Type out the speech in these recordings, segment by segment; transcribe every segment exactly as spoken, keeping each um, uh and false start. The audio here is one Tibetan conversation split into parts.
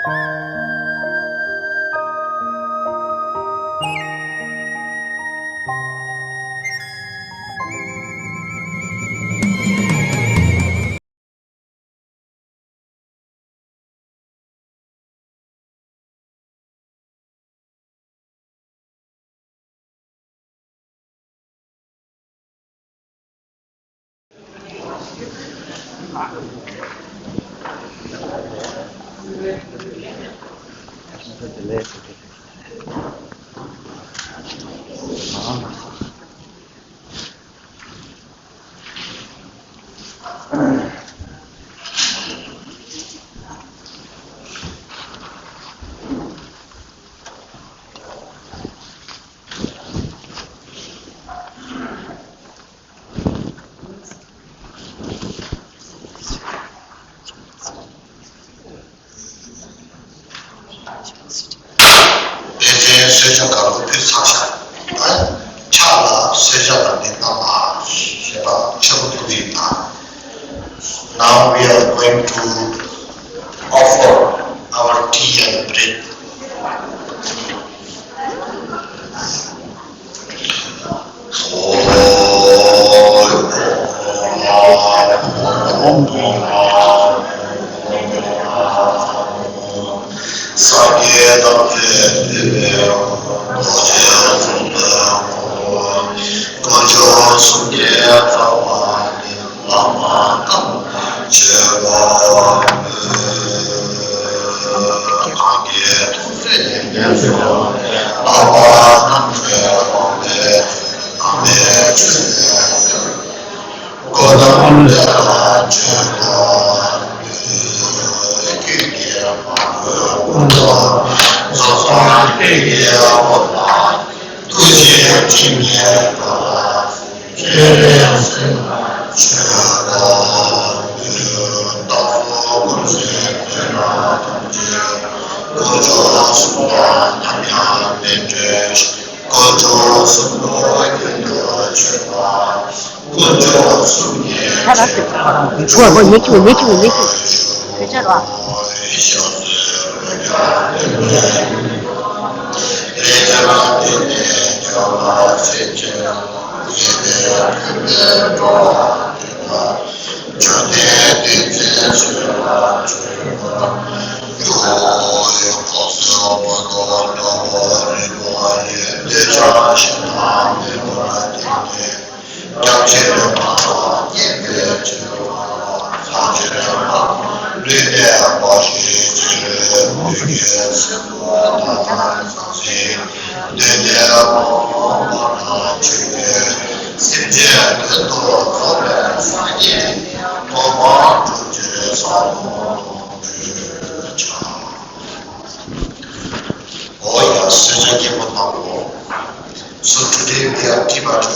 པཎ་ཆེན་གསོལ་ཇ་དཀར་པོ་ཕུལ་ཚར་ཤག་ཨ། ཕྱག་ལ་གསོལ་ཇ་དང་ནི་རྣམ་པ་ཞེས་པ་ཆེན་པོ་ཐུགས་ཡིད་དང་། Now we are going to offer our tea and bread. སངས་རྒྱས་བདག་བསྟོད་པའི་རྡོ་རྗེ་འཛུགས་པའི་དཀོན་མཆོག་གསུམ་གྱི་རྩ་བ་ནི། བླ་མ་དང་མཆོད་པ་ཕུལ། གང་གི་ཐུགས་བརྩེ་ཉེར་བརྒྱ་སོགས། བླ་མ་དང་མཆོད་པ་ཕུལ། བླ་མའི་མཆོད་པའི་སྐུ་དང་ལས་དང་མཆོད་པ་ཕུལ། ཀུན་གྱིས་མ་གོས་ཀུན་ཏུ་རྫོགས་སངས་རྒྱས་ཀྱི་གོ་འཕང་། ཐུགས་རྗེ་ཆེན་པོའི་བཀའ་ལ་བརྩོན་འགྲུས་བསྐྱེད་པའི་སེམས་ལ་མཆོད་པ་ཕུལ། བདག་སོགས་སྐུ་ཚེ་མཐའ་ཡས་ཐམས་ཅད་དཀོན་མཆོག་གསུམ་ལ་ནམ་ཡང་བརྟེན་ཏེ། དཀོན་མཆོག་གསུམ་ལ་རྒྱུན་དུ་མཆོད་པ། དཀོན་མཆོག་གསུམ་གྱི་ཁྱད་པར་ཆོས་ཉེ་ཆུང་ཉེ་ཆུང་ཉེ་ཆུང་ཞབས་སོར་འོད་ཀྱང་ལྡན་པའི་ལས་བྱ་བ་དེ་ནས་བྱ་བ་ཚེ་ཆེན་ཡེ་ནས་ཕན་པའི་འགྲོ་བ་དེ་དག་བཅོམ་ལྡན་འདས་ཀྱིས་གསོལ་བ་བཏབ་པ། ཡུལ་འཁོར་ཚོགས་མ་གཏོགས་འགྲོ་བ་རིགས་པ་ཡི་འདོད་ཆགས་ཞེ་སྡང་མེད་པར་བསྟེན་ཏེ། སྐྱབས་ཆེན་པོ་དང་མཉེས་པའི་ཆོས་འཁོར་ལ་ཕྱག་འཚལ་ལོ། ལུས་གནས་མ་ཞིག་ཕྱིར་ལུས་ཀྱི་སེམས་པོ་དང་ཚངས་ཤིང་འདུས་ཏེ་མ་འོངས་པ་ན་ཆོས་ཀྱི་སེམས་ཅན་དོན་དུ་རྫོགས་པའི་སངས་རྒྱས་ཀྱི་གོ་འཕང་བསྒྲུབ་ཕྱིར་སངས་རྒྱས་ཀྱི་གོ་འཕང་བསྒྲུབ་ཕྱིར་བྱ། འོ་ཡ། གསོལ་ཇ་སྙན་པོ་གནང་གོ། So today we are tea party.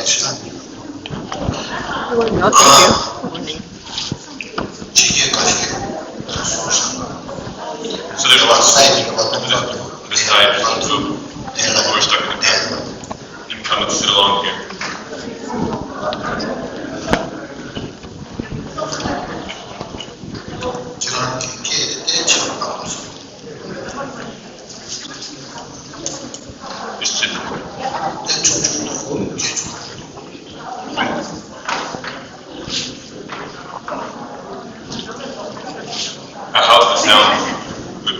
So there's a lot of, there's a lot of people who are stuck in the back and come and sit along here. Uh, how's the sound? Good.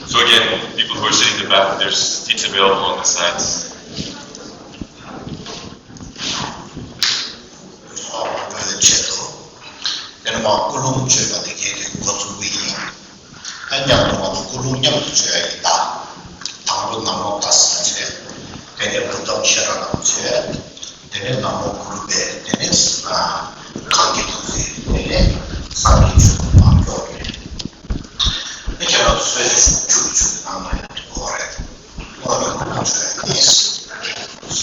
So again, people who are sitting in the back, there's seats available on the sides. དེ་ནས་མར་ཀུན་སློང་བརྗོད་པ་དེ་གས་དེ་འགོ་ཚུགས་ཀྱི་ཡིན། ཨ་མཉམ་དུ་ང་ཚོ་ཀུན་སློང་མཉམ་དུ་བརྗོད་ཡ་ཡིན་ད། དང་པོ་ན་མོ་ཏཱ་ས་བྱས། དེ་ནས་བུདྡྷཾ་ཤ་ར་ཎཾ་བྱས། དེ་ནས་ན་མོ་གུ་རུ་བྷྱཿ། དེ་ནས་གང་གི་ཐུགས་རྗེ། དེ་ནས་སངས་རྒྱས་ཆོས་སྐུ་མར་འགྲོ་རེད། ཨ་ཁྱེད་རང་ཚོ་གསོལ་ཇ་ཞུ་ཆུ་ཆུ་གནང་ན་ཡང་འགྲིག་གི་རེད། ཨོ་ལ་ཁོ་ན་ཆོས་ཡིན།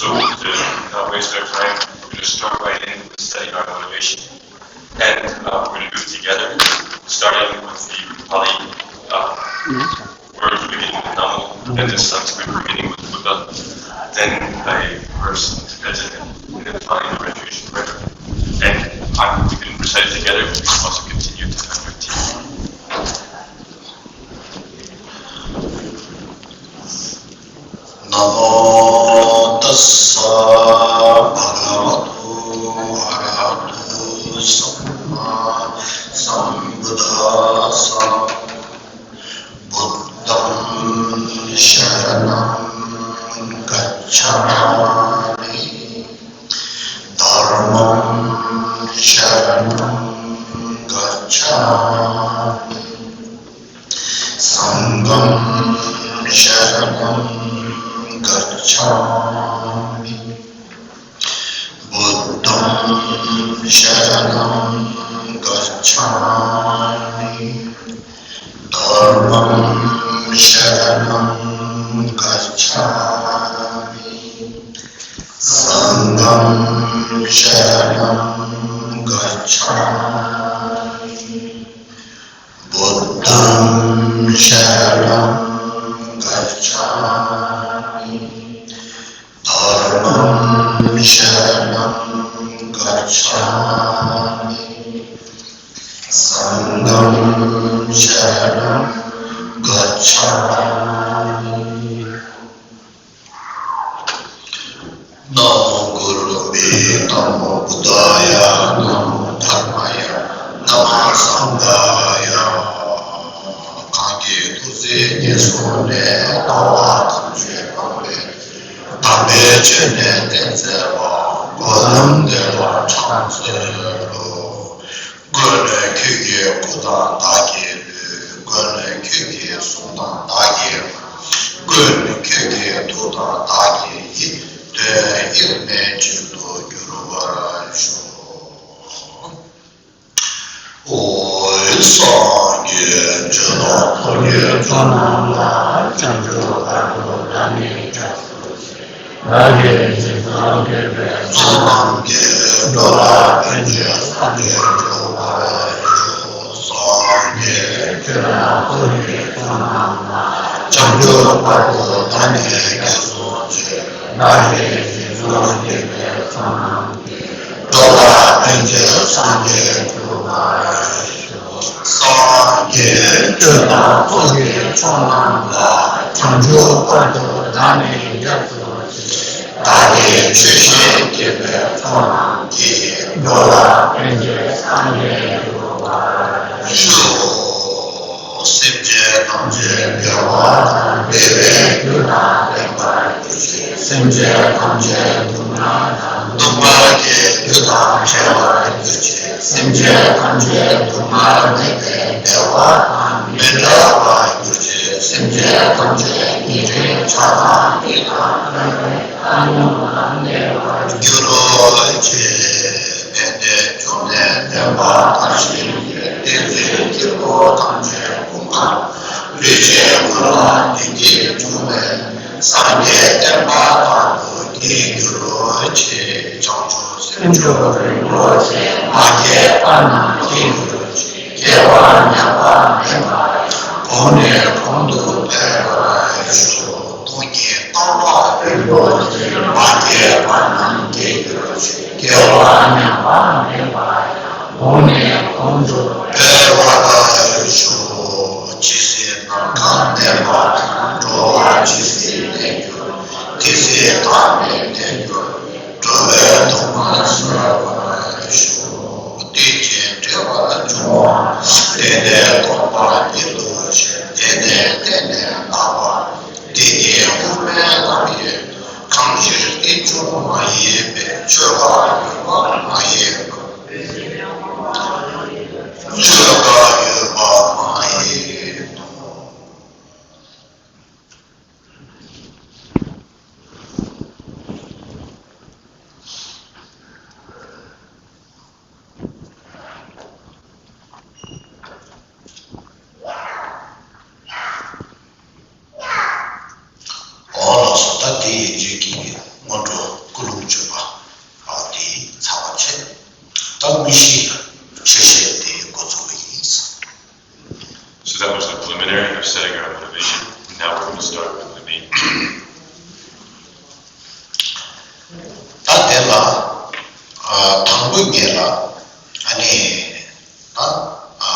So, to not waste our time, we're going to start right in with setting our motivation. And uh, we're going to do it together, starting with the Pali uh, word beginning with Namo, then the Sanskrit beginning with Buddha, then a verse in Tibetan, and then finally the graduation prayer. And um, we can recite it together, we can also continue to have your team. Namo tassa bhagavato arahato sammāsambuddhassa. Buddhaṃ saraṇaṃ gacchāmi. Dhammaṃ saraṇaṃ gacchāmi. Saṅghaṃ saraṇaṃ gacchāmi. Buddhaṃ saraṇaṃ gacchāmi. Dhammaṃ saraṇaṃ gacchāmi. Saṅghaṃ saraṇaṃ gacchāmi. Buddhaṃ saraṇaṃ gacchāmi. Dhammaṃ saraṇaṃ gacchāmi. Saṅghaṃ saraṇaṃ gacchāmi. Namo gurubhyo, namo buddhāya, namo dhammayya, namo saṅghāya. གང་གི་ཐུགས་རྗེས་ངན་སོང་ལས་ཐར་བ་ཐམས་ཅད་སྤངས་པའི་དམ་པའི་ཆོས་ནི་སྟོན་མཛད་པ། གོ་ཏམ་དེ་ལ་ཕྱག་འཚལ་ལོ། ཀུན་ནས་ཁྱོད་ཀྱི་སྐུ་དང་བདག་གི་ལུས། ཀུན་ནས་ཁྱོད་ཀྱི་གཟུགས་དང་བདག་གི་ངག། ཀུན་ནས་ཁྱོད་ཀྱི་ཐུགས་དང་བདག་གི་ཡིད། དོན་དབྱེར་མེད་གཅིག་ཏུ་གྱུར་པར་ཤོག། ཨོ། སངས་རྒྱས་ཆོས་དང་ཐུགས་ཀྱི་མཆོག་རྣམས་ལ། བྱང་ཆུབ་བར་དུ་བདག་ནི་སྐྱབས་སུ་མཆི། བདག་གིས་སྦྱིན་སོགས་བགྱིས་པའི་ཚོགས་རྣམས་ཀྱིས། འགྲོ་བ་ཕན་ཕྱིར་སངས་རྒྱས་འགྲུབ་པར་ཤོག། སངས་རྒྱས་ཆོས་དང་ཐུགས་ཀྱི་མཆོག་རྣམས་ལ། བྱང་ཆུབ་བར་དུ་བདག་ནི་སྐྱབས་སུ་མཆི། བདག་གིས་སྦྱིན་སོགས་བགྱིས་པའི་ཚོགས་རྣམས་ཀྱིས། འགྲོ་བ་ཕན་ཕྱིར་སངས་རྒྱས་འགྲུབ་པར་ཤོག། སངས་རྒྱས་ཆོས་དང་ཐུགས་ཀྱི་མཆོག་རྣམས་ལ། བྱང་ཆུབ་བར་དུ་བདག་ནི་སྐྱབས་སུ་མཆི། བདག་གིས་ཆོས་བཞིན་བགྱིས་པའི་ཚོགས་རྣམས་ཀྱིས། འགྲོ་བ་ཕན་ཕྱིར་སངས་རྒྱས་འགྲུབ་པར་ཤོག། སེམས་ཅན་ཐམས་ཅད་བདེ་བ་དང་བདེ་བའི་རྒྱུ་དང་ལྡན་པར་གྱུར་ཅིག། སེམས་ཅན་ཐམས་ཅད་སྡུག་བསྔལ་དང་སྡུག་བསྔལ་གྱི་རྒྱུ་དང་བྲལ་བར་གྱུར་ཅིག། སེམས་ཅན་ཐམས་ཅད་སྡུག་བསྔལ་མེད་པའི་བདེ་བ་དང་མི་འབྲལ་བར་གྱུར་ཅིག། སེམས་ཅན་ཐམས་ཅད་ཉེ་རིང་ཆགས་སྡང་སྡིག་དང་ཕྲ་རྒྱས་ཨ་ནུ་ལ་གནས་པར་གྱུར་ཅིག། དེ་ནས་འབྱུང་གནས་བདེན་པ་མཐར་ཕྱིན་གྱི་བསྟན་འཛིན་དཀྱིལ་འཁོར་ཐམས་ཅད་ཀུན་གང་ལུས་ཅན་ཀུན་ལ་བདེ་སྐྱིད་འབྱུང་བའི་སངས་རྒྱས་ འགྱུར། རིན་པོ་ཆེ་མ་སྐྱེས་པ་རྣམས་སྐྱེ་འགྱུར་ཅིག་སྐྱེ་བ་ཉམས་པ་མེད་པ་ཡང་། གོང་ནས་གོང་དུ་འཕེལ་བར་ཤོག་སྟོང་ཉིད་རྟོགས་པ། རིན་པོ་ཆེ་མ་སྐྱེས་པ་རྣམས་སྐྱེ་འགྱུར་ཅིག་སྐྱེ་བ་ཉམས་པ་མེད་པ་ཡང་། གོང་ནས་གོང་དུ་འཕེལ་བར་ཤོག་ཇི་སྲིད་ནམ་མཁའ་མཉམ་པ་དང་། འགྲོ་བ་ཇི་སྲིད་བདེ་འགྱུར། དེ་སྲིད་བདག་ནི་བདེ་འགྱུར། འགྲོ་བའི་དོན་མ་བཟོད་པར་ཤོག་དེ་བཞིན་འབྲེལ་བར་འབྱུང་བ། དེ་ནས་སྟོང་པ་ཉིད་དུ་ཤེས། དེ་ནས་བརྟེན་ནས་འདག་པ། དེ་ཉིད་དབུ་མའི་ལམ་ཡིན། གང་ཕྱིར་རྟེན་འབྱུང་མ་ཡིན་པའི། ཆོས་འགའ་ཡོད་པ་མ་ཡིན་པ། ཆོས་འགའ་ཡོད་པ་མ་ཡིན་ནོ། འོ་ལགས་སོ། ད་དེ་ཡི་རྗེས་ཀྱི་སྔོན་འགྲོ་ཀུན་སློང་བཅུ་པ་དེ་ཚར་བ་བྱས། ད་དངོས་གཞིའི་ཆོས་བཤད་དེ་འགོ་འཛུགས་པ་ཡིན། So that was the preliminary of setting our motivation. Now we're going to start with the main. ད་དེ་ལ་ཨ་དང་པོ་ངེད་ལ་ཨ་ནི་ད་ཨ་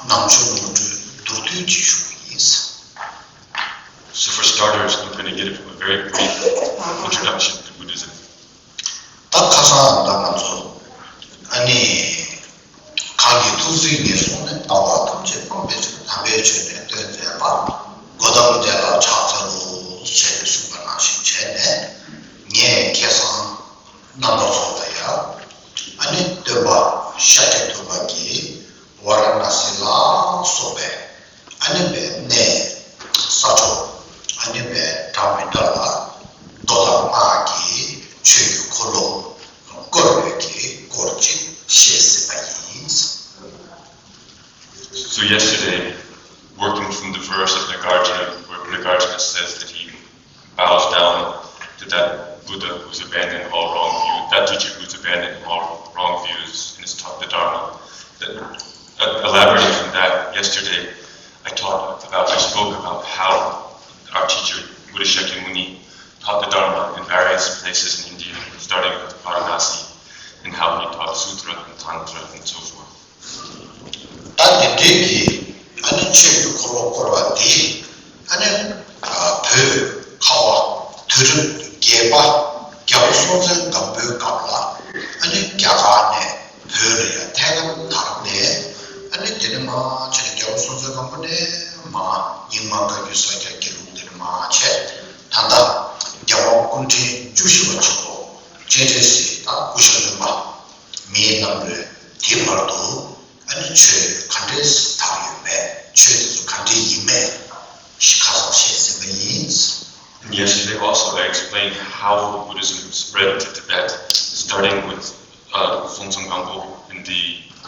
ནང་ཆོས་ངོ་སྤྲོད་མདོར་བསྡུས་ཅིག་ཞུ་གི་ཡིན། So for starters, I'm going to give a very brief introduction to Buddhism. ད་ཁ་སང་ད་ང་ཚོ་ཨ་ནི་གང་གི་ཐུགས་བརྩེ་ངན་སོང་ནས། ལྟ་བ་ཐམས་ཅད་སྤང་བའི་ཕྱིར། དམ་པའི་ཆོས་ནི་སྟོན་མཛད་པ། གོ་ཏམ་དེ་ལ་ཕྱག་འཚལ་ལོ་ཞེས་གསུངས་པ་ནང་བཞིན་བྱས་ནས། ངས་ཁ་སང་རྣམ་པ་ཚོ་ལ་ཡང་ཨ་ནི་སྟོན་པ་ཤཱཀྱ་ཐུབ་པ་གིས་ཝཱ་ར་ཎཱ་སི་ལ་སོགས་པའི་ཨ་ནི་པའི་གནས་ས་ཕྱོགས། ཨ་ནི་པའི་འགྲམ་མི་དག་ལ་མདོ་དང་སྔགས་ཀྱི་ཆོས་ཀྱི་འཁོར་ལོ་བསྐོར་བའི་གི་སྐོར་ཅིག་བཤད་ཟིན་པ་ཡིན། So yesterday, working from the verse of Nagarjuna, where Nagarjuna says that he bows down to that Buddha who's abandoned all wrong views, that teacher who's abandoned all wrong views and has taught the Dharma. That, uh, elaborating on that, yesterday I talked about, I spoke about how our teacher Buddha Shakyamuni taught the Dharma in various places in India, starting with Varanasi, and how he taught Sutra and Tantra and so forth. ད་དེ་འདྲའི་གི་ཨ་ནི་ཆོས་ཀྱི་འཁོར་ལོ་བསྐོར་བ་འདི་ཨ་ནི་ཨ་བོད་ཁ་བ་དུས་རབས་བརྒྱད་པ་རྒྱལ་པོ་སྲོང་བཙན་སྒམ་པོའི་སྐབས་ལ་ཨ་ནི་རྒྱ་གར་ནས་བོད་ལ་ཡང་ཐད་ཀར་དར་ནས། ཨ་ནི་དེ་ནས་མར་བྱས་ནས་རྒྱལ་པོ་སྲོང་བཙན་སྒམ་པོ་ནས་མར་རྙིང་མ་བཀའ་བརྒྱུད་ས་སྐྱ་དགེ་ལུགས་དེ་ནས་མར་བྱས། ད་ལྟ་རྒྱལ་དབང་སྐུ་ཕྲེང་བཅུ་བཞི་པ་ཆེན་པོ་སྤྱན་རས་གཟིགས་དང་སྐུ་ཞབས་སྟོན་པ་མིའི་རྣམ་རོལ་དེ་བར་དུ་ཨ་ནི་ཆོས་ག་འདྲས་དར་ཡོད་མེད། ཆོས་དེ་ཚོ་ག་འདྲས་ཡིན་མེད་ཞིག་ཁ་སང་བཤད་ཟིན་པ་ཡིན། Yesterday also I explained how Buddhism spread to Tibet, starting with uh, Songtsen Gampo in the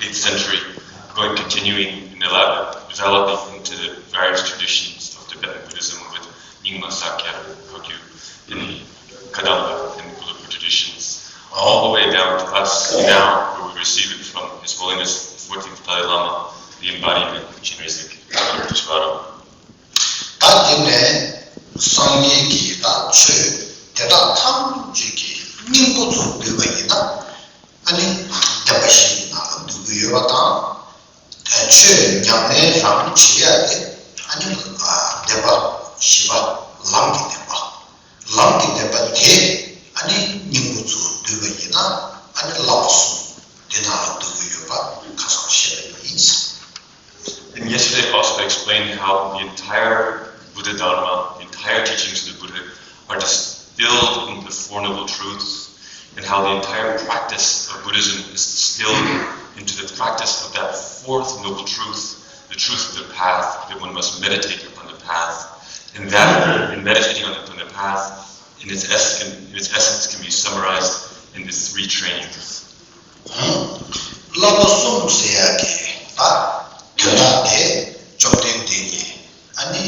eighth century, going continuing and elab- developing into the various traditions of Tibetan Buddhism with Nyingma Sakya, Kagyu, and Kadampa and Gelugpa traditions, all the way down to us now, where we receive it from His Holiness the fourteenth Dalai Lama, the embodiment of Chinrezig Rinpoche. ད་དེ་ནས་སངས་རྒྱས་ཀྱི་ད་ཆོས་དེ་དག་ཐམས་ཅད་ཀྱི་སྙིང་པོ་ཚོ་བསྡུས་པ་ཡིན་ན། ཨ་ནི་བདེན་པ་བཞི་ནང་ལ་འདུ་གི་ཡོད་པ་དང་། ཆོས་ཉམས་ལེན་རང་བྱེད་ཡ་དེ་ཨ་ནི་བདེན་པ་བཞི་པ་ལམ་གྱི་བདེན་པ། ལམ་གྱི་བདེན་པ་དེ་ཨ་ནི་སྙིང་པོ་ཚུར་བསྡུས་པ་ཡིན་ན། ཨ་ནི་བསླབ་པ་གསུམ་དེ་ནང་ལ་འདུ་གི་ཡོད་པ་ཁ་སང་བཤད་པ་ཡིན། And yesterday also explained how the entire Buddha Dharma, the entire teachings of the Buddha, are distilled into the Four Noble Truths, and how the entire practice of Buddhism is distilled into the practice of that fourth noble truth, the truth of the path, that one must meditate upon the path. And that, in meditating on the, upon the path, in its, es- in its essence, can be summarized in the three trainings. བསླབ་པ་གསུམ་ཟེར་ཡ་གི་ད་དོན་དག་དེ་བཅོམ་ལྡན་འདས་ཀྱིས་ཨ་ནི་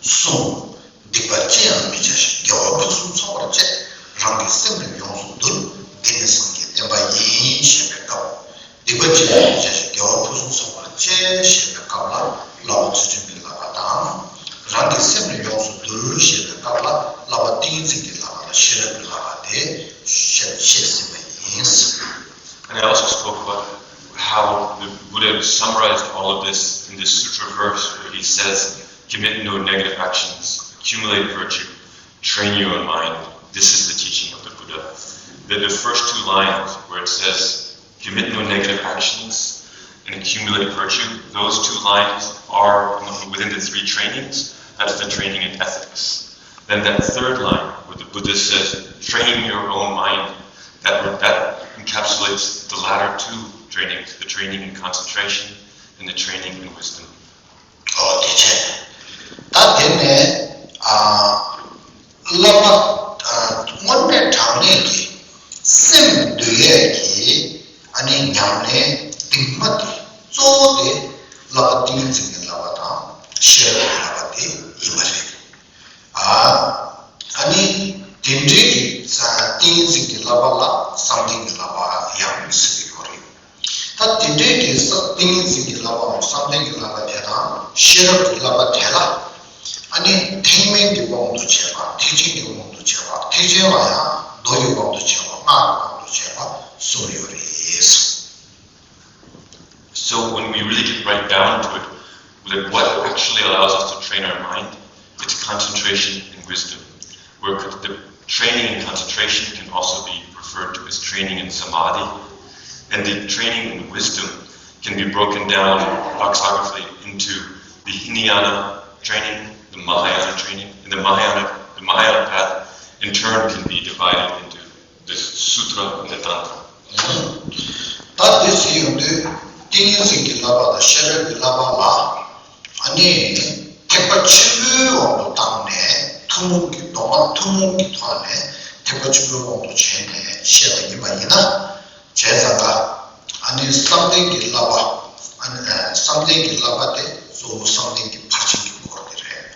གསུངས། སྡིག་པ་ཅི་ཡང་མི་བྱ་ཞིང་། དགེ་བ་ཕུན་སུམ་ཚོགས་པར་སྤྱད། རང་གི་སེམས་རིག་ཡོངས་སུ་འདུལ། འདི་ནི་སངས་རྒྱས་བསྟན་པ་ ཞེས་བྱ་ཞིང་རྒྱལ་བ་ཕུན་སུམ་ཚོགས་པར་སྤྱད་ཞེས་པའི་སྐབས་ལ་བསླབ་པ་ཚུལ་ཁྲིམས་ཀྱི་བསླབ་པ་དང་། རང་གི་སེམས་ནི་ཡོངས་སུ་འདུལ་ཞེས་པའི་སྐབས་ལ་བསླབ་པ་ཏིང་ངེ་འཛིན་གྱི་བསླབ་པ་དང་ཤེས་རབ་ཀྱི་བསླབ་པ་དེ་བཤད་བཤད་ཟིན་པ་ཡིན། And I also spoke about how the Buddha summarized all of this in this sutra verse where he says, "Commit no negative actions, accumulate virtue, train your own mind." This is the teaching of the Buddha. The, the first two lines where it says, "Commit no negative actions and accumulate virtue," those two lines are within the three trainings. That's the training in ethics. Then that third line, where the Buddha says, "Train your own mind," that, that encapsulates the latter two trainings, the training in concentration and the training in wisdom. ཨོ་དེ་བྱས། ད་དེ་ནས་ཨ་བསླབ་པ་ཨ་དངོས་གནས་དྲང་གནས་ཀྱི་སེམས་འདུལ་ཡས་ཀྱི་ཨ་ནི་ཉམས་ལེན་གཏིང་མ་དེ་གཙོ་བོ་དེ་བསླབ་པ་ཏིང་ངེ་འཛིན་གྱི་བསླབ་པ་དང་ཤེས་རབ་ཀྱི་བསླབ་པ་དེ་ཡིན་པ་རེད། ཨ་ཨ་ནི་དེ་འདྲའི་གི་ཏིང་ངེ་འཛིན་གྱི་བསླབ་པ་ལ་བསམ་གཏན་གྱི་བསླབ་པ་ཡང་ཟེར་གྱི་ཡོད་རེད། ད་དེ་འདྲའི་གི་ས་ཏིང་ངེ་འཛིན་གྱི་བསླབ་པའམ་བསམ་གཏན་གྱི་བསླབ་པ་དེ་དང་ཤེས་རབ་ཀྱི་བསླབ་པ་དེ་ལ་ཨ་ནི་ཐེག་དམན་གྱི་དབང་དུ་བྱས་པ། ཐེག་ཆེན་གྱི་དབང་དུ་བྱས་པ། ཐེག་ཆེན་ལ་ཡང་མདོ་གི་དབང་དུ་བྱས་པ། སྔགས་ཀྱི་དབང་དུ་བྱས་པ་གསུམ་ཡོད་རེད། So when we really get right down to it, like, what actually allows us to train our mind, it's concentration and wisdom. Where the training in concentration can also be referred to as training in samadhi, and the training in wisdom can be broken down doxographically into the hinayana training, the mahayana training, and the mahayana, the mahayana path in turn can be divided into the sutra and the tantra. ད་དེ་ཟེར་ཡོང་དུས་ཏིང་ངེ་འཛིན་གྱི་བསླབ་པ་དང་ཤེས་རབ་ཀྱི་བསླབ་པ་ལ་ཨ་ནི་ཐེག་པ་ཆེན་པོའི་དབང་དུ་བཏང་ནས་ཐུན་མོང་གི་མདོ་སྔགས་ཐུན་མོང་གི་ཐོག་ནས་ཐེག་པ་ཆེན་པོའི་དབང་དུ་བྱས་ནས་བཤད་པ་ཡིན་པ་ཡིན་ན། བྱས་ཙང་ཀ་ཨ་ནི་བསམ་གཏན་གྱི་བསླབ་པ། ཨ་ནི་བསམ་གཏན་གྱི་བསླབ་པ་དེ་གཙོ་བོ་བསམ་གཏན་གྱི་ཕར་ཕྱིན་གྱི་སྐོར་དེ་རེད།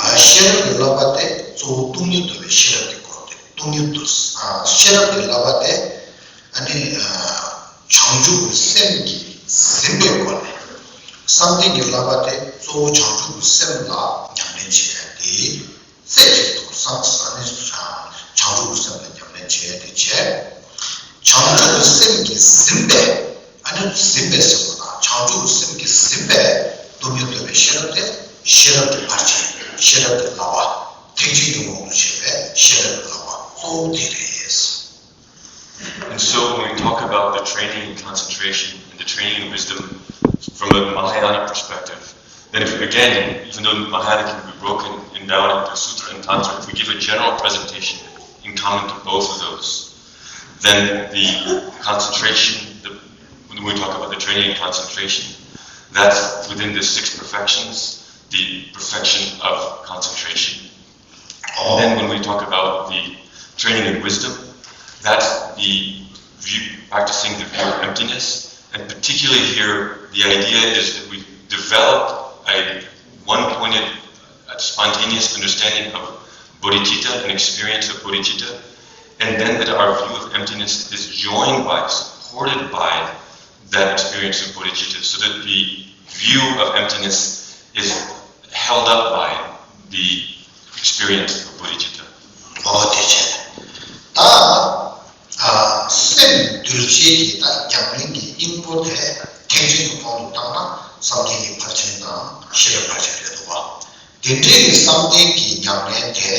ཨ་ཤེས་རབ་ཀྱི་བསླབ་པ་དེ་གཙོ་བོ་སྟོང་ཉིད་རྟོགས་པའི་ཤེས་རབ་ཀྱི་སྐོར་དེ། སྟོང་ཉིད་རྟོགས། ཨ་ཤེས་རབ་ཀྱི་བསླབ་པ་དེ་ཨ་ནི་ཨ་བྱང་ཆུབ་ཀྱི་སེམས་ཀྱིས་ཟིན་པའི་སྒོ་ནས། བསམ་གཏན་གྱི་བསླབ་པ་དེ་གཙོ་བོ་བྱང་ཆུབ་ཀྱི་སེམས་ལ་ཉམས་ལེན་བྱེད་ཡ་དེ། རྩེ་གཅིག་ཏུ་བསམ་ས་ནི་བྱང་ཆུབ་སེམས་ལ་ཉམས་ལེན་བྱེད་དེ་བྱས། བྱང་ཆུབ་སེམས་ཀྱིས་ཟིན་པས། ཨ་ནི་ཟིན་པས་ཟེར་བ་དང་བྱང་ཆུབ་སེམས་ཀྱིས་ཟིན་པས་སྟོང་ཉིད་རྟོགས་པའི་ཤེས་རབ་དེ་ཤེས་རབ་ཀྱི་ཕར་ཕྱིན། ཤེས་རབ་ཀྱི་བསླབ་པ། ཐེག་ཆེན་གྱི་དབང་དུ་བྱས་པའི་ཤེས་རབ་ཀྱི་བསླབ་པ་གཙོ་བོ་དེ་རེད། And so when we talk about the training in concentration and the training in wisdom from a Mahayana perspective, then if, again, even though Mahayana can be broken and down into sutra and tantra, if we give a general presentation in common to both of those, then the concentration, the, when we talk about the training in concentration, that's within the six perfections, the perfection of concentration. And then when we talk about the training in wisdom, that's the view, practicing the view of emptiness. And particularly here, the idea is that we develop a one-pointed, a spontaneous understanding of bodhicitta, an experience of bodhicitta, and then that our view of emptiness is joined by, supported by that experience of bodhicitta, so that the view of emptiness is held up by the experience of bodhicitta. ཨོ་དེ་བྱས། ད་ཨ་སེམས་འདུལ་བྱེད་ཀྱི་ད་ཉམས་ལེན་གྱི་སྙིང་པོ་དེ་ཐེག་ཆེན་གྱི་དབང་དུ་བཏང་ན་བསམ་གཏན་གྱི་ཕར་ཕྱིན་དང་ཤེས་རབ་ཕར་ཕྱིན་རེད་འདུག་བ། དེ་འདྲའི་བསམ་གཏན་གྱི་ཉམས་ལེན་དེ་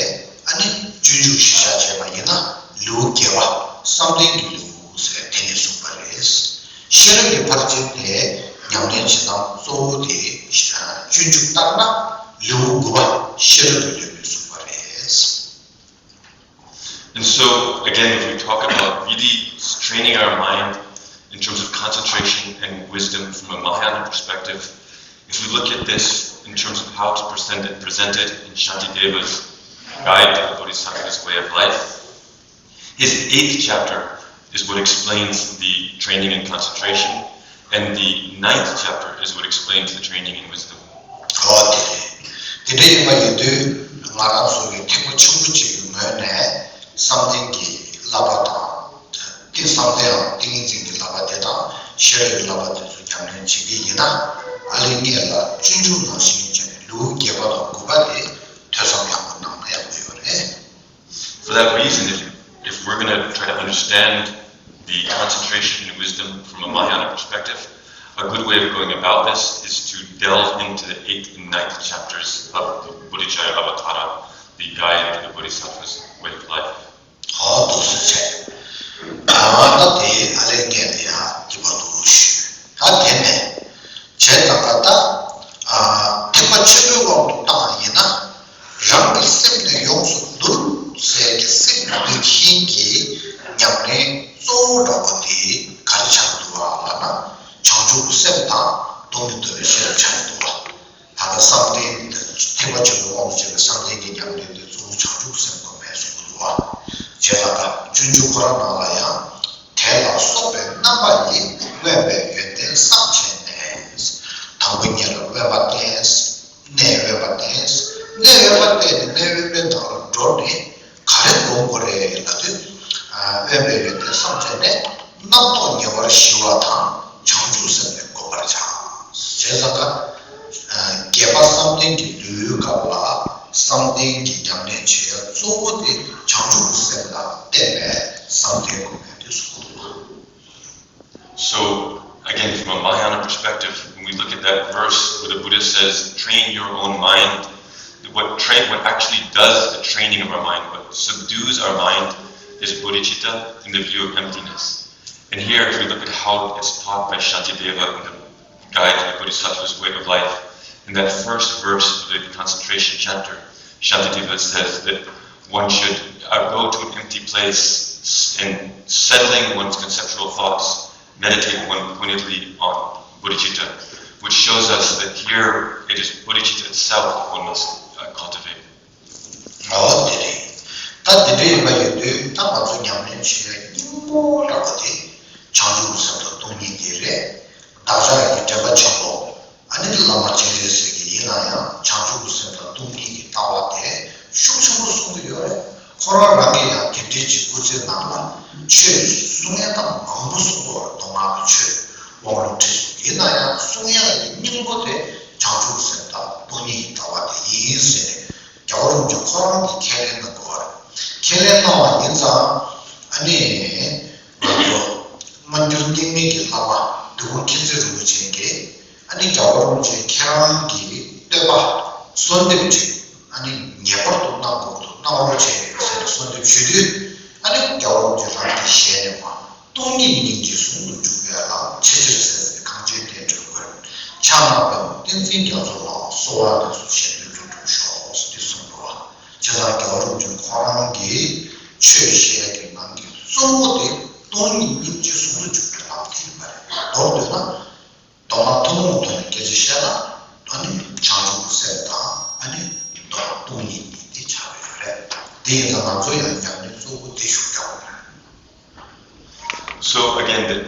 ཨ་ནི་སྤྱོད་འཇུག་གཞིར་བཞག་བྱས་པ་ཡིན་ན་ལེའུ་བརྒྱད་པ་བསམ་གཏན་གྱི་ལེའུ་ཟེར་དེ་ནས་གསུངས་པ་རེད། ཤེས་རབ་ཀྱི་ཕར་ཕྱིན་དེ་ཉམས་ལེན་བྱེད་སྟངས་གཙོ་བོ་དེ་སྤྱོད་འཇུག་ལྟར་ན་ལེའུ་དགུ་པ་ཤེས་རབ་ཀྱི་ལེའུ་ནས་གསུངས་པ་རེད། And so, again, if we talk about really training our mind in terms of concentration and wisdom from a Mahayana perspective, if we look at this in terms of how to present it, present it in Shantideva's Guide to the Bodhisattva's Way of Life, his eighth chapter is what explains the training in concentration, and the ninth chapter is what explains the training in wisdom. ཨོ་དེ་རེད། དེ་འདྲ་ཡིན་པ་ཡིན་དུས་ང་རང་ཚོ་གི་ཐེག་པ་ཆེན་པོ་གཅིག་གི་ངོས་ནས་བསམ་གཏན་གྱི་བསླབ་པ་དང་། དེ་བསམ་གཏན་ཡང་ཏིང་ངེ་འཛིན་གྱི་བསླབ་པ་དེ་དང་ཤེས་རབ་ཀྱི་ For that reason, if, if we're going to try to understand the concentration in wisdom from a Mahayana perspective, a good way of going about this is to delve into the eighth and ninth chapters of the Bodhicariya Avattara, the guide to the Bodhisattva's way of life. ཨོ་ཏོ་སུ་ཆེ། ཨ་ད་དེ་ཨ་ལེ་ངས་དེ་ཡང་སྐྱིད་པ་འདུག་ཞུ། ད་དེ་ནས་བྱས་ཙང་ཀ་ད་ཨ་ཐེག་པ་ཆེན་པོའི་དབང་དུ་བཏང་བ་ཡིན་ན། རང་གི་སེམས་ནི་ཡོངས་སུ་འདུལ་ཟེར་གྱི་སེམས་འདུལ་མཁན་གྱི་ཉམས་ལེན་གཙོ་བོ་འདྲ་པོ་དེ་ག་རེ་ཆགས་འདུག་བ་ལབ་ན། བྱང་ཆུབ་སེམས་དང་སྟོང་ཉིད་རྟོགས་པའི་ཤེས་རབ་ཆགས་འདུག་བ། ད་ལྟ་བསམ་གཏན་འདི་ཐེག་པ་ཆེན་པོའི་དབང་དུ་བྱས་པའི་བསམ་གཏན་གྱི་ཉམས་ལེན་དེ་གཙོ་བོ་བྱང་ཆུབ་སེམས་སྒོམ་པའི་གཞུང་དུ་འདུག་བ། བྱས་ཙང་ཀ་སྤྱོད་འཇུག་ཁོ་རང་ནང་ལ་ཡང་དེ་ལ་སོགས་པའི་རྣམ་པ་ཡིས་དབེན་པའི་ཡོན་ཏན་བསམ་བྱས་ནས། དང་པོ་ཉིད་ལ་དབེན་པ་བསྟེན། གནས་དབེན་པ་བསྟེན། གནས་དབེན་པ་བསྟེན་ནས་གནས་དབེན་པའི་ནང་ལ་འགྲོ་ནས། ག་རེ་སྒོམ་དགོས་རེད་ལབ་དུས། དབེན་པའི་ཡོན་ཏན་བསམ་བྱས་ནས་རྣམ་རྟོག་ཉེ་བར་ཞི་བ་དང་བྱང་ཆུབ་སེམས་ནི་སྒོམ་པར་བྱ། བྱས་ཙང་ཀ་རྒྱས་པ་བསམ་གཏན་གྱི་འདུལ་སྐབས་ལ་བསམ་གཏན་གྱི་ཉམས་ལེན་བྱེད་ཡ་གཙོ་བོ་དེ་བྱང་ཆུབ་སེམས་ལ་བརྟེན་པའི་བསམ་གཏན་སྒོམ་ཡ་དེ་གཙོ་བོ་རེད། So, again, from a Mahayana perspective, when we look at that verse where the Buddha says, "Train your own mind," what train, what actually does the training of our mind, what subdues our mind, is bodhicitta, in the view of emptiness. And here, if we look at how it's taught by Shantideva in the Guide to the Bodhisattva's Way of Life, in that first verse of the concentration chapter, Shantideva says that one should uh, go to an empty place and settling one's conceptual thoughts, meditate one pointedly on bodhicitta, which shows us that here it is bodhicitta itself that one must uh, cultivate. ཨོ་དེ་རེད། ད་དེ་འདྲ་ཡིན་པ་ཡིན་དུས་ད་ང་ཚོ་ཉམས་ལེན་བྱེད་ཡ་སྙིང་པོ་འདྲ་པོ་དེ་བྱང་ཆུབ་སེམས་དང་སྟོང་ཉིད་དེ་རེད། བདག་ཅག་གི་དྲན་པ་ཆེན་པོ། ཨ་ནི་བླ་མ་སྤྱན་རས་གཟིགས་ཀྱིས་ཡིན་ན་ཡང་བྱང་ཆུབ་སེམས་དང་སྟོང་ཉིད་ཀྱི་ལྟ་བ་དེ་ཤུགས་ཆེན་པོ་གསུང་གི་ཡོད་རེད། ཁོ་རང་རང་གིས་ཡང་དེ་འདྲའི་ཅིག་སྐུ་ཚེ་ནང་ལ་ཆོས་གསུང་ཡ་ད་མང་པོ་གསུང་གི་ཡོད་རེད། མདོ་སྔགས་ཀྱི་ཆོས་དབང་ལུང་ཁྲིད་གསུང་ཡིན་ན་ཡང་གསུང་ཡ་ཡི་སྙིང་པོ་དེ་བྱང་ཆུབ་སེམས་དང་སྟོང་ཉིད་ཀྱི་ལྟ་བ་དེ་ཡིན་ཟེར་ནས་རྒྱལ་བ་རིན་པོ་ཆེ་ཁོ་རང་གིས་ཁས་ལེན་གནང་གི་ཡོད་རེད། ཁས་ལེན་གནང་བ་ཡིན་ཙང་ཨ་ནི། ང་ཚོ་སྔ་འགྱུར་རྙིང་མའི་གི་བླ་མ་འདུལ་བ་མཁྱེན་བརྩེ་རིན་པོ་ཆེ་གིས་ཨ་ནི་རྒྱལ་བ་རིན་པོ་ཆེ་ཁྱེད་རང་གི་བསྟོད་པ་གསོལ་འདེབས་ཅིག་ཨ་ནི་ངེས་པར་དུ་གནང་དགོས་འདུག་གནང་རོགས་བྱེད་ཟེར་ནས་གསོལ་འདེབས་ཞུས་དུས་ཨ་ནི་རྒྱལ་བ་རིན་པོ་ཆེ་རང་གི་ཞལ་ནས་མ་སྟོང་ཉིད་སྙིང་རྗེ་ཟུང་དུ་འཇུག་པའི་ལམ་ཆེས་ཆེར་གསལ་བའི་གངས་ཅན་བསྟན་འགྲོའི་མགོན། ཕྱག་ན་པདྨོ་བསྟན་འཛིན་རྒྱ་མཚོ་ལ། གསོལ་བ་འདེབས་སོ་གཞན་དོན་མགྲོན་དུ་ཤོག་ཟེར་དུས་གསུངས་འདུག་བ། བྱས་ཙང་རྒྱལ་བ་རིན་པོ་ཆེ་ཁོ་རང་གིས་ཆོས་བཤད་ཀྱི་ནང་གི་གཙོ་བོ་དེ་སྟོང་ཉིད་སྙིང་རྗེ་ཟུང་དུ་འཇུག་པའི་ལམ་དེ་ཡིན་པ་རེད། མདོར་བསྡུས་ན། མདོ་སྔགས་ཐུན་མོང་ཐོག་ནས་སྐད་ཆ་བཤད་ན་ཨ་ནི་བྱང་ཆུབ་སེམས་དང་ཨ་ནི་མདོ་སྟོང་ཉིད་གཉིས་དེ་ཆགས་ཡོད་རེད། དེ་ཡིན་ཙང་ང་ཚོ་ཡང་ཉམས་ལེན་གཙོ་བོ་དེ་ཞུ་རྒྱུ་རེད། So again, the,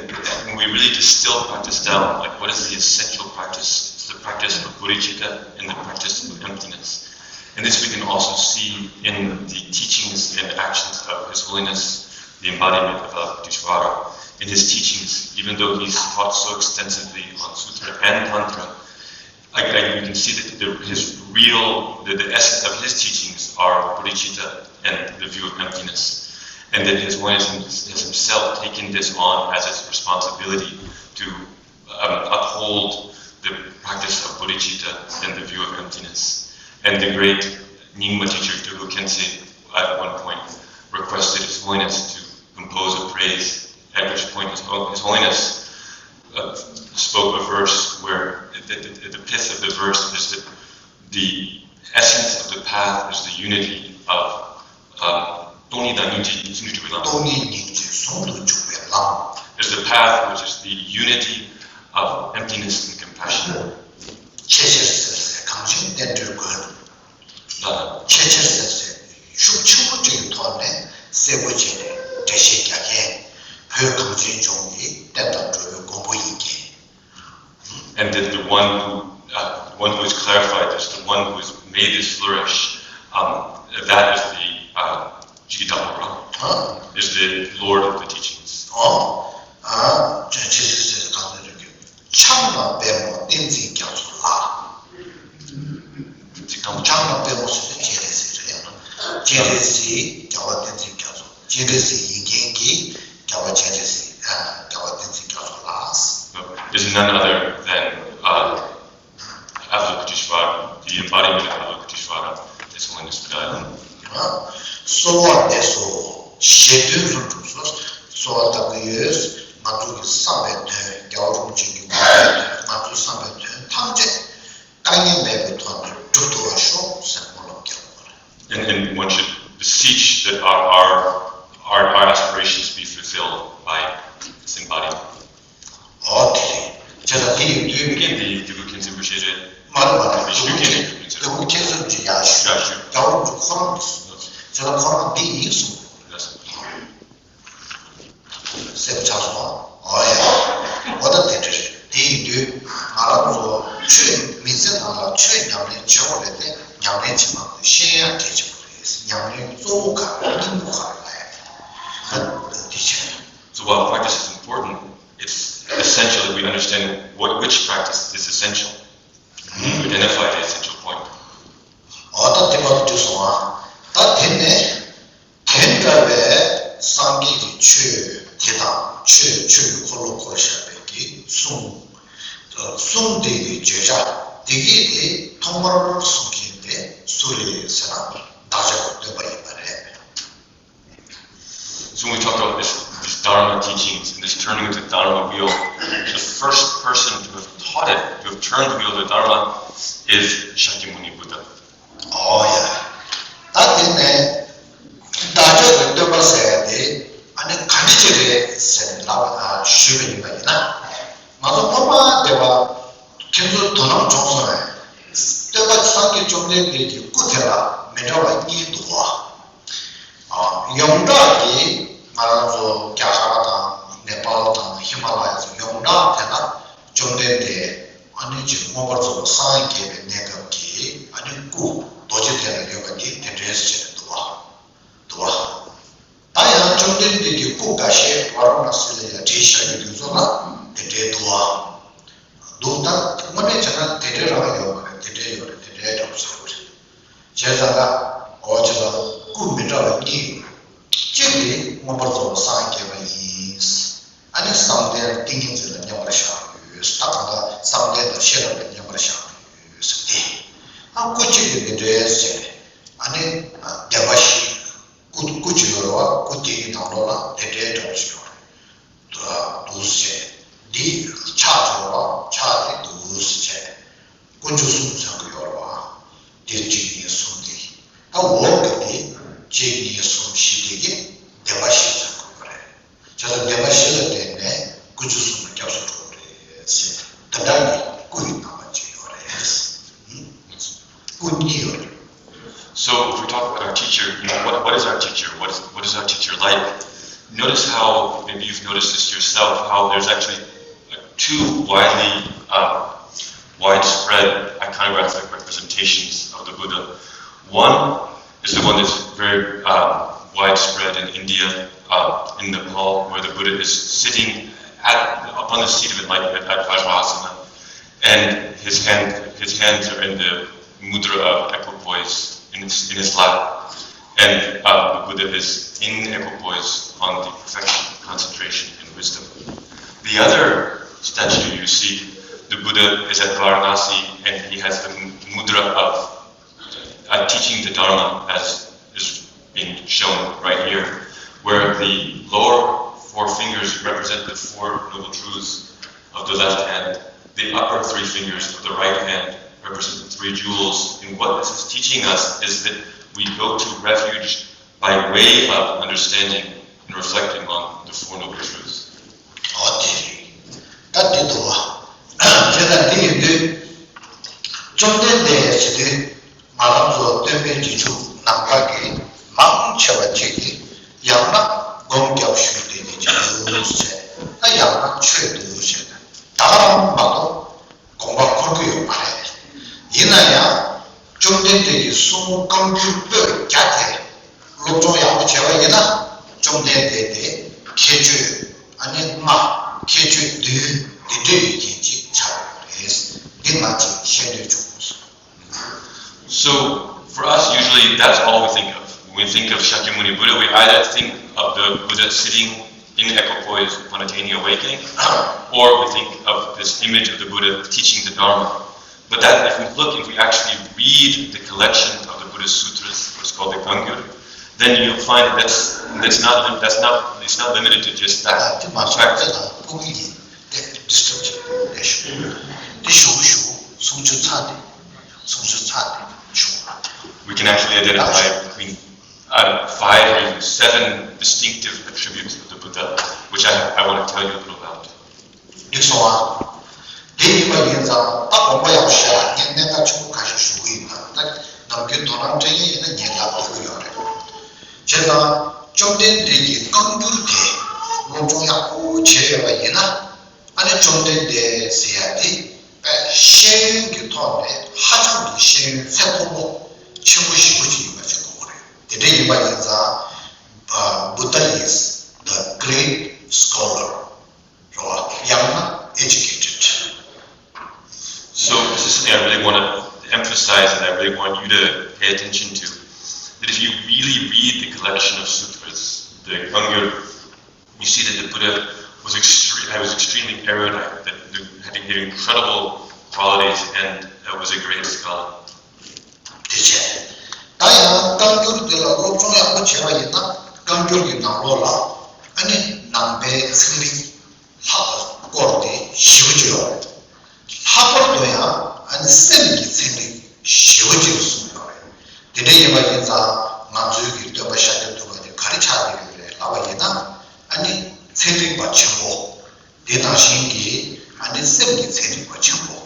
when we really distill practice down, like, what is the essential practice? It's the practice of bodhicitta and the practice of emptiness. And this we can also see in the teachings and actions of His Holiness, the embodiment of Avalokiteshvara. In his teachings, even though he's taught so extensively on Sutra and Tantra, I, I, you can see that the, his real, the, the essence of his teachings are bodhicitta and the view of emptiness. And that his one has himself taken this on as his responsibility to um, uphold the practice of bodhicitta and the view of emptiness. And the great Nyingma teacher, Dröge Khyentse, at one point requested His Holiness to compose a praise, at which point His, His Holiness uh, spoke a verse where the, the, the pith of the verse is that the essence of the path is the unity of uh, སྟོང་ཉིད་དང་སྙིང་རྗེ་ཟུང་དུ་འཇུག་པའི་ལམ། སྟོང་ཉིད་སྙིང་རྗེ་ཟུང་དུ་འཇུག་པའི་ལམ། Is the path which is the unity of emptiness and compassion. ཆེས་ཆེར་གསལ་བའི་གངས་ཅན་བསྟན་འགྲོའི་མགོན། ཆེས་ཆེར་གསལ་བའི་ཤུགས་ཆེན་པོ་གཅིག་གི་ཐོག་ནས་གསལ་པོ་བྱས་ནས་འགྲེལ་བཤད་རྒྱག་མཁན། བོད་གངས་ཅན་ལྗོངས་ཀྱི་བསྟན་དང་འགྲོ་བའི་མགོན་པོ་ཡིན་མཁན། And then the one who, uh, one who is clarified this, the one who has made this flourish, um, that is the uh, Jigidhamma, is the Lord of the teachings. ཨོ། ཨ། ཅེས་ཅེས་ཟེར་གང་ལ་རིགས་ཀྱི་ཕྱག་ན་པདྨོ་བསྟན་འཛིན་རྒྱ་མཚོ་ལགས། ཕྱག་ན་པདྨོ་ཟེར་ཏེ་སྤྱན་རས་གཟིགས་རེད་ཡང་ན་སྤྱན་རས་གཟིགས་རྒྱ་ རྒྱལ་བ་བསྟན་འཛིན་རྒྱ་མཚོ། སྤྱན་རས་གཟིགས་ཡིག་མཁན་གྱི་རྒྱལ་བ་སྤྱན་རས་གཟིགས། ཨ། རྒྱལ་བ་བསྟན་འཛིན་རྒྱ་མཚོ་ལགས། Is none other than, uh, Avalokiteshvara, the embodiment of Avalokiteshvara, is Holiness Buddha. གསོལ་བ་འདེབས་སོ། ཞེས་འདོན་སུ་འགྲུབ་སོ། གསོལ་བ་བཏབ་ཀྱི་ཡོད། ང་ཚོ་གི་བསམ་པའི་དོན། རྒྱལ་བ་རིན་པོ་ཆེ་གི་ང་ཚོའི་བསམ་པའི་དོན་ཐམས་ཅད་དཀའ་ངལ་མེད་པའི་ཐོག་ནས་འགྲུབ་ཐུབ་པར་ཤོག་ཟེར་སྨོན་ལམ་རྒྱག་དགོས་རེད། And, and one should beseech that our, our, our, our aspirations be fulfilled by this embodiment. ཨོ་དེ་རེད། བྱས་ཙང་དེ་ཡིན་དུས། ཀྱེ་འདི་ཡིག་འདི་ཀུན་མཁྱེན་ཆེན་པོ་ཞིག་རེད། མ་རེད་མ་རེད། འདི་ཞུ་མཁན་རེད། ཀུན་མཁྱེན་ཆེན་པོ་ཞིག་ཡར་ཞུ། ཡར་ཞུ། རྒྱལ་བ་རིན་པོ་ཆེ་ཁོ་རང་རེད། བྱས་ཙང་ཁོ་རང་འདི་ཡིན་གསུངས། ལགས་སོ། སེམས་ཆགས་སོང་། ཨོ་ཡ། འོ་ད་དེ་འདྲ་རེད། དེ་ཡིན་དུས་ང་རང་ཚོ་ཆོས་མི་ཚེ་ནང་ལ་ཆོས་ཉམས་ལེན་བྱེད་དགོས་རེད་དེ། ཉམས་ལེན་བྱེད་མ་དགོས་ཤེས་ཡ་གལ་ཆེན་པོ་རེད། ཉམས་ལེན་གཙོ་བོ་ག་རེ་སྙིང་པོ་ག་རེ་ལ་ཡ་ད་འདི་བྱས། So while practice is important, it's essential that we understand what, which practice is essential. Identify the essential point. འོ་ད་དེ་བར་དུ་སོང་ཨ། ད་དེ་ནས་དེ་འདྲ་བའི་སངས་རྒྱས་ཀྱི་ཆོས་དེ་དང་ཆོས་ཆོས་ཀྱི་འཁོར་ལོ་བསྐོར་བཞག་པའི་གི་གསུང་། གསུང་དེ་གི་བརྗོད་བྱ་དེ་གི་དེ་ཐོག་མར་གསུང་མཁན་དེ་སུ་རེད་ཟེར་ན་བདག་ཅག་གི་སྟོན་པ་ཡིན་པ་རེད། So when we talk about this, this Dharma teachings and this turning of the Dharma wheel, the first person to have taught it, to have turned the wheel of the Dharma, is Shakyamuni Buddha. ཨོ་ཡ། ད་དེ་ནས་བདག་ཅག་གི་སྟོན་པ་ཟེར་ཡ་དེ་ཨ་ནི་ག་འདྲ་ཅིག་རེད་ཟེར་ནས་ལབ་པ་དང་ཞུས་པ་ཡིན་པ་ཡིན་ན། ང་ཚོ་སྔོན་མ་དེ་བ་ཁྱེད་ཚོ་དོ་སྣང་བྱུང་སོང་ངས། སྟོན་པ་སངས་རྒྱས་བཅོམ་ལྡན་འདས་ཀྱི་སྐུ་དེ་ལ་མི་འདྲ་བ་གཉིས་འདུག་བ། ཡོངས་གྲགས་ཀྱི་ང་རང་ཚོ་རྒྱ་གར་དང་ནེ་པཱལ་དང་ཧི་མ་ལ་ཡ་ཚོ་ཡོངས་གྲགས་དེ་ན་བཅོམ་ལྡན་འདས་ཨ་ནི་ཅིག་མངོན་པར་རྫོགས་པར་སངས་རྒྱས་པའི་གནས་སྐབས་ཀྱི་ཨ་ནི་སྐུ་རྡོ་རྗེ་གདན་ལ་ཡོད་པ་འདི་དེ་འདྲའི་ཞིག་འདུག་བ། འདུག་བ། ད་ཡང་བཅོམ་ལྡན་འདས་ཀྱི་སྐུ་འགའ་ཤས་ཝཱ་ར་ཎ་སི་ལ་ཡང་བྲིས་བཞག་གི་དུས་ཚོད་ལ་དེ་འདྲའི་འདུག་བ། འདུག་ད་དངོས་གནས་བྱས་ན་དེ་འདྲའི་རང་ཡོད་མ་རེད། དེ་འདྲའི་ཡོད་རེད། དེ་འདྲའི་འདྲ་པོ་ཟེར་བ་རེད། བྱས་ཙང་ད་འོ་བྱས་ཙང་སྐུ་མི་འདྲ་བ་གཉིས་ཡོད་རེད། གཅིག་དེ་མངོན་པར་རྫོགས་པར་སངས་རྒྱས་པ་ཡིན། ཨ་ནི་བསམ་གཏན་ཏིང་ངེ་འཛིན་ལ་མཉམ་པར་བཞག་ཡོད། ད་གང་ལྟར་བསམ་གཏན་དང་ཤེས་རབ་ལ་མཉམ་པར་བཞག་ཡོད་ཟེར་ཏེ། ཨ་སྐུ་གཅིག་དེ་འདི་འདྲའི་ཟེར། ཨ་ནི་བདེན་པ་བཞི། སྐུ་སྐུ་གཅིག་ཡོད་རེད་བ། སྐུ་དེའི་ནང་ལོགས་ལ་དེ་འདྲའི་འདྲ་པོ་ཞིག་ཡོད་རེད། འདུག་ཟེར། འདི་ཕྱག་བྱ་བ་ཕྱག་དེ་འདུག་ཟེར། དཀོན་མཆོག་གསུམ་ཟེར་གྱི་ཡོད་རེད་བ། དེ་གཅིག་གཉིས་གསུམ་དེ། ད་འོག་གི་དེ་གཅིག་གཉིས་གསུམ་བཞི་དེ་གི་བདེན་པ་བཞི་ཟེར་གྱི་ཡོད་རེད། བྱས་ཙང་བདེན་པ་བཞི་ལ་བརྟེན་ནས་དཀོན་མཆོག་གསུམ་ལ་སྐྱབས་སུ་འགྲོ་གི་རེད་ཟེར། དེ་འདྲ་ནི་སྐུ་ཡི་རྣམ་པ་ཅིག་ཡོད་རེད། སྐུ་གཉིས་ཡོད་རེད། So if we talk about our teacher, you know, what, what is our teacher? What is, what is our teacher like? Notice how, maybe you've noticed this yourself, how there's actually, uh, two widely, uh, widespread iconographic representations of the Buddha. One is the one that's very, uh, widespread in India, uh, in Nepal, where the Buddha is sitting at, upon the seat of enlightenment at Vajrasana, and his hand, his hands are in the mudra of equipoise in his, in his lap, and, uh, the Buddha is in equipoise on the perfection, concentration, and wisdom. The other statue you see, the Buddha is at Varanasi, and he has the mudra of, uh, teaching the Dharma, as is being shown right here, where the lower four fingers represent the Four Noble Truths of the left hand, the upper three fingers of the right hand represent the three jewels. And what this is teaching us is that we go to refuge by way of understanding and reflecting on the Four Noble Truths. ཨོ་དེ་རེད། ད་འདི་འདུག་བ། བྱས་ཙང་འདི་ཡིན་དུས་བཅོམ་ལྡན་འདས་ཟེར་དུས་ང་རང་ཚོ་སྟོན་པའི་རྗེས་འཇུག་ནང་པ་གི་མང་ཆེ་བ་གཅིག་གིས་ཡང་ན་སྒོམ་རྒྱབ་ཞུས་ཏེ་ནི་ཅི་འདུག་ཟེར། ད་ཡང་ན་ཆོས་འདུག་ཟེར། ད་ག་རང་མ་གཏོགས་དགོངས་པ་འཁོར་གྱི་ཡོད་མ་རེད། ཡིན་ན་ཡང་བཅོམ་ལྡན་འདས་ཀྱི་གསུང་བཀའ་འགྱུར་པོད་བརྒྱ་དེ་སློབ་སྦྱོང་ཡག་པོ་བྱས་པ་ཡིན་ན་བཅོམ་ལྡན་འདས་དེ་ཁྱད་ཆོས་ཨ་ནི་ལྔ། ཁྱད་ཆོས་བདུན་འདི་འདྲ་ཡོད་མཁན་ཅིག་ཆགས་ཡོད་རེད། འདི་ང་ཅིག་ཤེས་འདོད་བྱུང་སོང་། So, for us, usually that's all we think of. When we think of Shakyamuni Buddha, we either think of the Buddha sitting in equipoise upon attaining awakening, or we think of this image of the Buddha teaching the Dharma. But that, if we look, if we actually read the collection of the Buddhist sutras, what's called the Gangyur, then you'll find that that's that's not that's not it's not limited to just that. དེ་མ་ཚད་དེ་ལ་ཕུགས་ཡིན་དེ་disturb་བྱེད་དེ་ཞུ་དེ་ཞུ་ཞུ་སུམ་ཅུ་ཚར་དེ་སུམ་ཅུ་ཚར་དེ་ཞུ། We can actually identify between uh, five or even seven distinctive attributes of the Buddha, which I, I want to tell you a little about. འགྲིག་སོང་ཨ། དེ་ཡིན་པ་ཡིན་ཙང་ད་དགོངས་པ་ཡག་པོ་བཞག་ངས་གནད་འགག་ཆེན་པོ་ཁ་ཤས་ཞུ་གི་ཡིན་ད། ད་ནམ་རྒྱུན་དོ་སྣང་སྤྲད་མཁན་ཡིན་ན་ངས་ལབ་འགྲོ་གི་ཡོད་རེད། བྱས་ཙང་བཅོམ་ལྡན་འདས་ཀྱི་བཀའ་འགྱུར་དེ་སློབ་སྦྱོང་ཡག་པོ་བྱས་ཡོད་པ་ཡིན་ན། ཨ་ནི་བཅོམ་ལྡན་འདས་ཟེར་ཡ་དེ་དཔེ་ཤེས་ཡོན་གྱི་ཐོག་ནས་ཧ་ཅང་གི་ཤེས་ཡོན་ཚད་མཐོ་པོ་ཆེན་པོ་ཞེ་པོ་ཅིག་ཡིན་པ་ཅིག་གོ་གི་རེད། དེ་འདྲ་ཡིན་པ་ཡིན་ཙང་Buddha is the great scholar རེད་བ། ཡང་ན་educated. So this is something I really want to emphasize and I really want you to pay attention to. That if you really read the collection of sutras, the Gangyur, you see that the Buddha was extre- was extremely erudite, that had incredible qualities, and uh, was a great scholar. དེ་བྱས། ད་ཡང་བཀའ་འགྱུར་དེ་ལ་སློབ་སྦྱོང་ཡག་པོ་བྱས་པ་ཡིན་ན་བཀའ་འགྱུར་གྱི་ནང་ལོགས་ལ་ཨ་ནི་ནང་པའི་ཚན་རིག་ལྷག་པར་སྐོར་དེ་ཞེ་པོ་ཅིག་ཡོད་རེད། ལྷག་པར་དུ་ཡང་ཨ་ནི་སེམས་ཀྱི་ཚན་རིག་ཞེ་པོ་ཅིག་གསུངས་ཡོད་རེད། དེ་འདྲ་ཡིན་པ་ཡིན་ཙང་ང་ཚོའི་གི་སྟོན་པ་ཤཱཀྱ་ཐུབ་པ་དེ་ག་རེ་ཆགས་ཀྱི་ཡོད་རེད་ལབ་པ་ཡིན་ན་ཨ་ནི་ཚན་རིག་པ་ཆེན་པོ། དེ་ནང་བཞིན་གྱི་ཨ་ནི་སེམས་ཀྱི་ཚན་རིག་པ་ཆེན་པོ།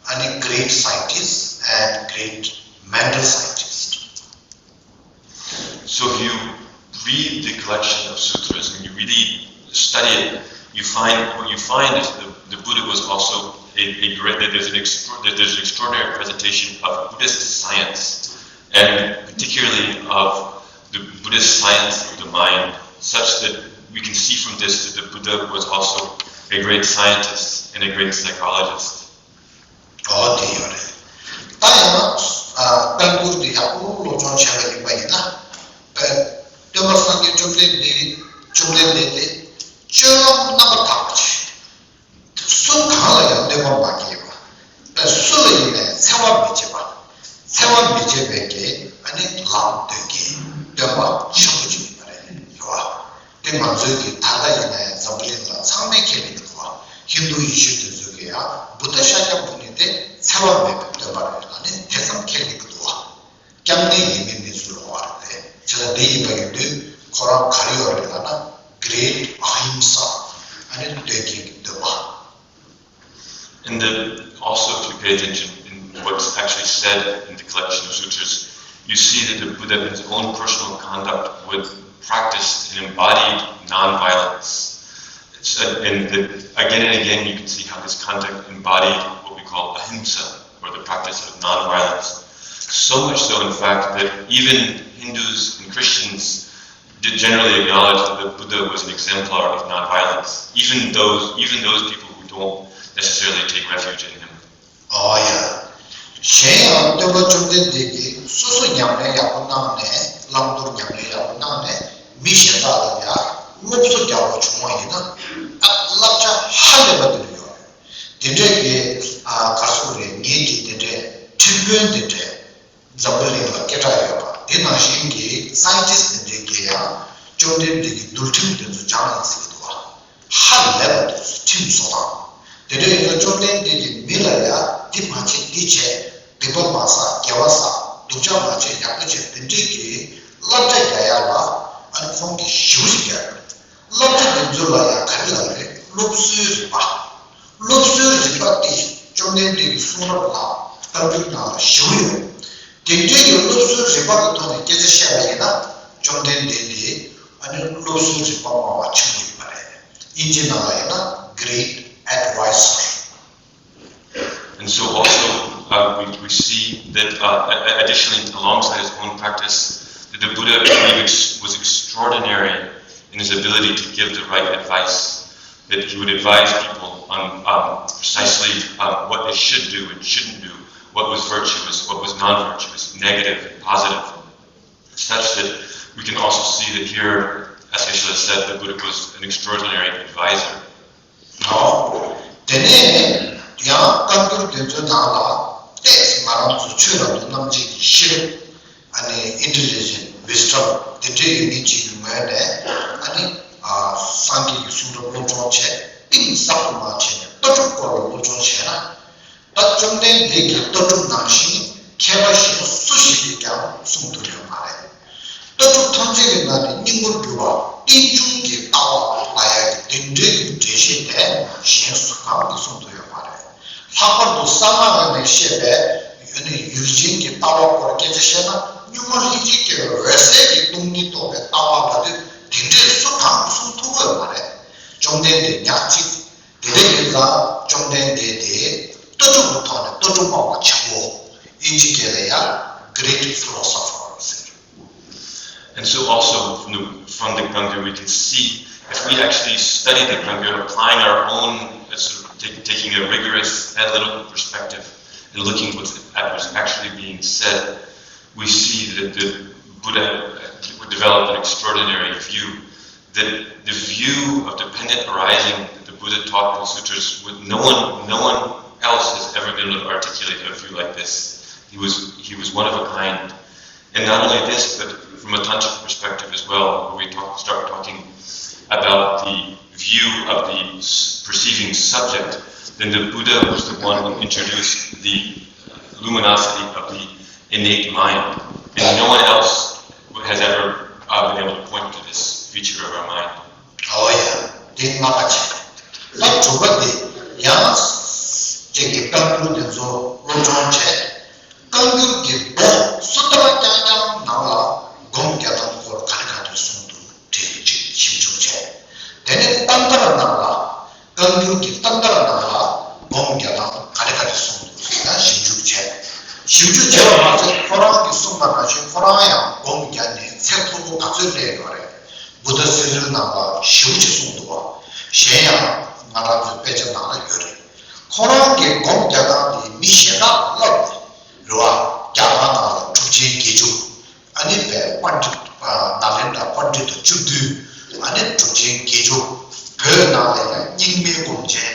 ཨ་ནི་great scientist and great mental scientist. So if you read the collection of sutras and you really study it, you find what you find is the, the Buddha was also a, a great that there's an extra, that there's an extraordinary presentation of Buddhist science, and particularly of the Buddhist science of the mind, such that we can see from this that the Buddha was also a great scientist and a great psychologist. ཨོ་དེ་ཡོད་རེད། ད་ཡང་ཨ་བཀའ་འགྱུར་འདི་ཡག་པོ་སློབ་སྦྱོང་བྱས་པ་ཡིན་པ་ཡིན་ན། ཨ་སྟོན་པ་སངས་རྒྱས་བཅོམ་ལྡན་འདས་བཅོམ་ལྡན་འདས་དེ་སྤྱོད་ལམ་རྣམ་པར་དག་པ་ཞིག་སུ་གང་ལ་ཡང་གནོད་པ་མ་སྐྱེལ་བ། ཨ་སུ་ལ་ཡིན་ནའང་འཚེ་བ་མི་བྱེད་པ། འཚེ་བ་མི་བྱེད་པའི་གི་ཨ་ནི་ལམ་སྟོན་མཁན་སྟོན་པ་ཆེན་པོ་ཅིག་ཡིན་པ་རེད། རེད་བ། དེ་ང་ཚོའི་གི་ད་ལྟ་ཡིན་ནའང་འཛམ་བུ་གླིང་ལ་ཚང་མས་མཁྱེན་གྱི་འདུག་བ། ཧིན་རྡུ་ཡེ་ཤུ་དེ་ཚོ་གིས་ཡང་བུདྡྷ་ཤཱཀྱ་མུ་ནི་དེ་འཚེ་བ་མེད་པའི་སྟོན་པ་རེད་ལབ་ནས་དེ་ཙམ་མཁྱེན་གྱི་འདུག་བ། སྐྱབས་གནས་ཡིན་མིན་གནས་ཚུལ་ལོགས་པ་རེད། བྱས་ཙང་དེ་ཡིན་པ་ཡིན་དུས་ཁོ་རང་ག་རེ་ཡོད་རེད་ལབ་ན་great ahimsa ཨ་ནི་སྟོན་མཁན་གྱི་སྟོན་པ། And then also, if you pay attention in what's actually said in the collection of sutras, you see that the Buddha, in his own personal conduct, would practice and embodied nonviolence. It's, uh, and the, again and again, you can see how this conduct embodied what we call ahimsa, or the practice of nonviolence. So much so, in fact, that even Hindus and Christians did generally acknowledge that the Buddha was an exemplar of nonviolence, even those, even those people who don't necessarily take refuge in him. ཨོ་ཡ། གཞན་ཡང་སྟོན་པ་བཅོམ་ལྡན་འདས་ཀྱིས་སོ་སོ་ཉམས་ལེན་ཡག་པོ་གནང་ནས་བླང་དོར་ཉམས་ལེན་ཡག་པོ་གནང་ནས་མི་གཞན་དག་ལ་ཡང་སློབ་གསོ་རྒྱག་པ་བྱུང་བ་ཡིན་ན་ཨ་བསླབ་བྱ་ཧ་ལས་པ་དེ་འདྲ་ཡོད་རེད། དེ་འདྲས་ཀྱི་ཨ་ག་རེ་ཟེར་དགོས་རེད། ངེད་ཀྱི་དེ་འདྲས་ཁྲིམས་དཔོན་དེ་འདྲས། འཛམ་བུ་གླིང་ལ་སྐད་གྲགས་ཡོད་པ་དེ་ནང་བཞིན་གྱི་སའེན་ཊིསི་དེ་འདྲའི་གིས་ཡང་བཅོམ་ལྡན་འདས་ཀྱི་འདུལ་ཁྲིམས་དེ་ཚོ་སྦྱངས་ཡིན་ཟེར་གྱི་འདུག་བ། ཧ་ལས་པ་འདུག་ཁྲིམས་བཟོ་སྟངས། དེ་འདྲ་ཡིན་ཙང་བཅོམ་ལྡན་འདས་ཀྱིས་མི་ལ་ཡང་འདི་མ་བྱེད་འདི་བྱེད། སྡིག་པ་མ་བསགས་དགེ་བ་བསགས། སྡུག་ཅག་མ་བྱེད་ཡག་པོ་བྱེད། དེ་འདྲའི་གི་བསླབ་བྱ་རྒྱག་ཡག་ལ་ཨ་ནི་ཁོང་གིས་ཞེ་པོ་ཅིག་རྒྱག་གི་རེད། བསླབ་བྱ་དེ་ཚོ་ལ་ཡང་ག་རེ་ལབ་རེད། སློབ་གསོའི་རིམ་པ། སློབ་གསོའི་རིམ་པ་དེ་བཅོམ་ལྡན་འདས་ཀྱི་གསུང་རབ་ནང་བཀའ་འགྱུར་ནང་ལ་ཞེ་པོ་ཡོད། དེ་འདྲའི་ཡང་སློབ་གསོའི་རིམ་པ་གི་ཐོག་ནས་སྐད་ཆ་བཤད་པ་ཡིན་ན་བཅོམ་ལྡན་འདས་དེ་ཨ་ནི་སློབ་གསོའི་རིམ་པ་སྨྲ་བ་ཆེན་པོ་ཡིན་པ་རེད། དབྱིན་ཇི་ནང་ལ་ཡིན་ན་great adviser. And so also, uh, we, we see that uh, a- a- additionally, alongside his own practice, that the Buddha really ex- was extraordinary in his ability to give the right advice, that he would advise people on um, precisely um, what they should do and shouldn't do, what was virtuous, what was non virtuous, negative and positive. such that we can also see that here, as Geshe-la said, the Buddha was an extraordinary advisor. ཨོ། དེ་ནས་ཡང་བཀའ་འགྱུར་དེ་ཚོའི་ནང་ལ་ཏོག་ཙམ་ང་རང་ཚོ་ཆོས་རབ་ཏུ་རྣམ་འབྱེད་ཀྱི་ཤེས་རབ། ཨ་ནི་intelligent wisdom དེ་འདྲའི་ཡོད་མཁན་ཅིག་གི་ངོས་ནས། ཨ་ནི་ཨ་སངས་རྒྱས་ཀྱི་གསུང་རབ་སློབ་སྦྱོང་བྱས། གཏིང་ཟབ་ཏུ་མ་ཕྱིན་ནས་ལྟ་གྲུབ་སྐོར་ལ་སློབ་སྦྱོང་བྱས་ན། ད་བཅོམ་ལྡན་འདས་ཀྱི་ལྟ་གྲུབ་ནང་བཞིན་མཁས་པ་གཞན་སུ་ཞིག་གིས་ཀྱང་གསུང་ཐུབ་ཡོད་མ་རེད། ལྟ་གྲུབ་ཐམས་ཅད་ཀྱི་ནང་ནས་སྙིང་པོར་གྱུར་པ་རྟེན་འབྱུང་གི་ལྟ་བ་ལ་ཡ་གི་དེ་འདྲའི་འགྲེལ་བཤད་དེ་གཞན་སུ་གང་གིས་གསུང་ཐུབ་ཡོད་མ་རེད། ལྷག་པར་དུ་གསང་སྔགས་ནས་བཤད་པའི་ཡུལ་ནི་ཡུལ་ཅན་གྱི་ལྟ་བ་སྐོར་སྐད་ཆ་བཤད་ན། གཉུག་མ་ལྷན་ཅིག་སྐྱེས་པའི་འོད་གསལ་གྱི་སྟོང་ཉིད་རྟོགས་པའི་ལྟ་བ་ལ་དེ་དེ་འདྲའི་སུ་གང་གིས་གསུང་ཐུབ་ཀྱི་ཡོད་མ་རེད། བཅོམ་ལྡན་འདས་ཉག་གཅིག་དེ་འདྲ་ཡིན་ཙང་བཅོམ་ལྡན་འདས་དེ་ལྟ་གྲུབ་ཀྱི་ཐོག་ནས་ལྟ་གྲུབ་སྨྲ་བ་ཆེན་པོ། དབྱིན་ཇི་སྐད་ལ་ཡང་great philosopher ཟེར། And so also from the, from the Gangyur, we can see, if we actually study the Gangyur, applying our own, uh, sort of take, taking a rigorous analytical perspective and looking what's, at what's actually being said, we see that the Buddha, uh, developed an extraordinary view, that the view of dependent arising that the Buddha taught in the sutras, with no one, no one else has ever been able to articulate a view like this. He was, he was one of a kind. And not only this, but from a tantric perspective as well, where we talk, start talking about the view of the s- perceiving subject, then the Buddha was the one who introduced the luminosity of the innate mind. And no one else has ever uh, been able to point to this feature of our mind. ཨོ་ཡ། དེ་མ་ཁ་ཆེ། ད་དྲུག་པ་དེ་ཡང་ཅིག་གི་བཀའ་འགྱུར་དེ་ཚོ་སློབ་སྦྱོང་བྱས། བཀའ་འགྱུར་གྱི་མདོ་སུ་ལྟར་རྐྱང་རྐྱང་ནང་ལ་སྒོམ་རྒྱག་སྟངས་སྐོར་ག་རེ་ག་རེ་གསུངས་འདུག་དེ་ཅིག་ཞིབ་འཇུག་བྱས། དེ་ནས་བསྟན་དར་ནང་ལ། བཀའ་འགྱུར་གྱི་བསྟན་དར་ནང་ལ་སྒོམ་རྒྱག་སྟངས་ག་རེ་ག་རེ་གསུངས་འདུག་ཟེར་ཡང་ཞིབ་འཇུག་བྱས། ཞིབ་འཇུག་བྱས་པ་མ་ཟད་ཁོ་རང་གིས་གསུངས་པ་ནང་བཞིན་ཁོ་རང་ཡང་སྒོམ་རྒྱག་ནས་ཚད་མཐོ་པོ་ག་ཚོད་སླེབས་ཡོད་རེད། བུདྡྷ་ཚིག་འགྲེལ་ནང་ལ་ཞེ་པོ་ཅིག་གསུངས་འདུག་བ། གཞན་ཡང་ང་རང་ཚོའི་དཔེ་ཆ་ནང་ལ་ཡོད་རེད། ཁོ་རང་གིས་སྒོམ་རྒྱག་སྟངས་དེ་མི་གཞན་དག་ལ་བསླབས་ནས་རེད་བ། རྒྱ་གར་ནང་ལ་གྲུབ་ཆེན་བརྒྱད་ཅུ། ཨ་ནི་བས་པཎྜི་ཏ་ནཱ་ལེནྡྲ་པཎྜི་ཏ་བཅུ་བདུན། ཨ་ནི་གྲུབ་ཆེན་བརྒྱད་ཅུ། བོད་ནང་ལ་ཡང་རྙིང་མའི་སྒོམ་ཆེན།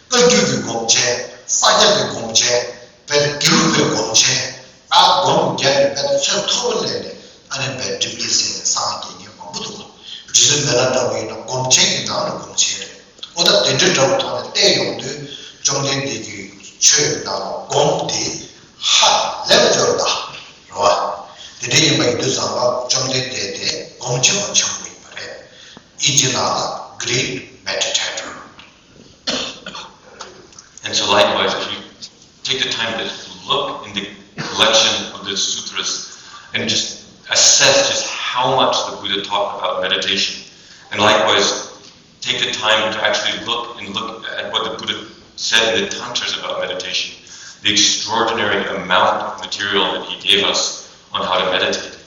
བཀའ་བརྒྱུད་ཀྱི་སྒོམ་ཆེན། ས་སྐྱ་གི་སྒོམ་ཆེན། བས་དགེ་ལུགས་པའི་སྒོམ་ཆེན། ཨ་སྒོམ་རྒྱག་ནས་བས་ཚད་མཐོ་པོ་སླེབས་ནས་ཨ་ནི་བས་སྒྲིབ་གཉིས་སེལ་ནས་སངས་རྒྱས་མཁན་མང་པོ་འདུག་རྗེ་བཙུན་མི་ལ་འདྲ་བོ་ཡིན་ན་སྒོམ་ཆེན་གྱི་ནང་ནས་སྒོམ་ཆེན་རེད། ཨོ་ད་དེ་འདྲའི་འདྲ་བོ་ཐོག་ནས་བལྟས་ཡོང་དུས་བཅོམ་ལྡན་འདས་ཀྱི་ཆོས་ཀྱི་ནང་ལ་སྒོམ་དེ་ཧ་ལས་པ་འབྱོར་ད། རེད་བ། དེ་འདྲ་ཡིན་པ་ཡིན་དུས་ཙམ་པ་བཅོམ་ལྡན་འདས་དེ་སྒོམ་ཆེན་པོ་ཆེན་པོ་ཡིན་པ་རེད། དབྱིན་ཇི་ནང་ལ་great meditator. And so likewise, if you take the time to look in the collection of the sutras and just assess just how much the Buddha talked about meditation, and likewise, take the time to actually look and look at what the Buddha said in the Tantras about meditation, the extraordinary amount of material that he gave us on how to meditate.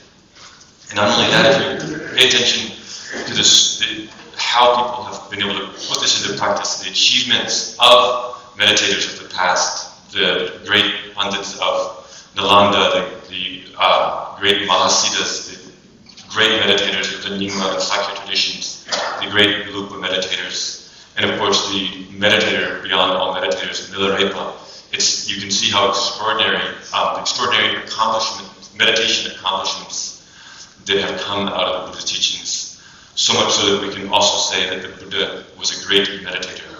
And not only that, if you pay attention to this, the, how people have been able to put this into practice, the achievements of meditators of the past, the great pundits of Nalanda, the, the uh, great Mahasiddhas, the great meditators of the Nyingma and Sakya traditions, the great Gelugpa meditators, and of course the meditator beyond all meditators, Milarepa. It's, you can see how extraordinary, um, the extraordinary accomplishment, meditation accomplishments that have come out of the Buddha's teachings. So much so that we can also say that the Buddha was a great meditator.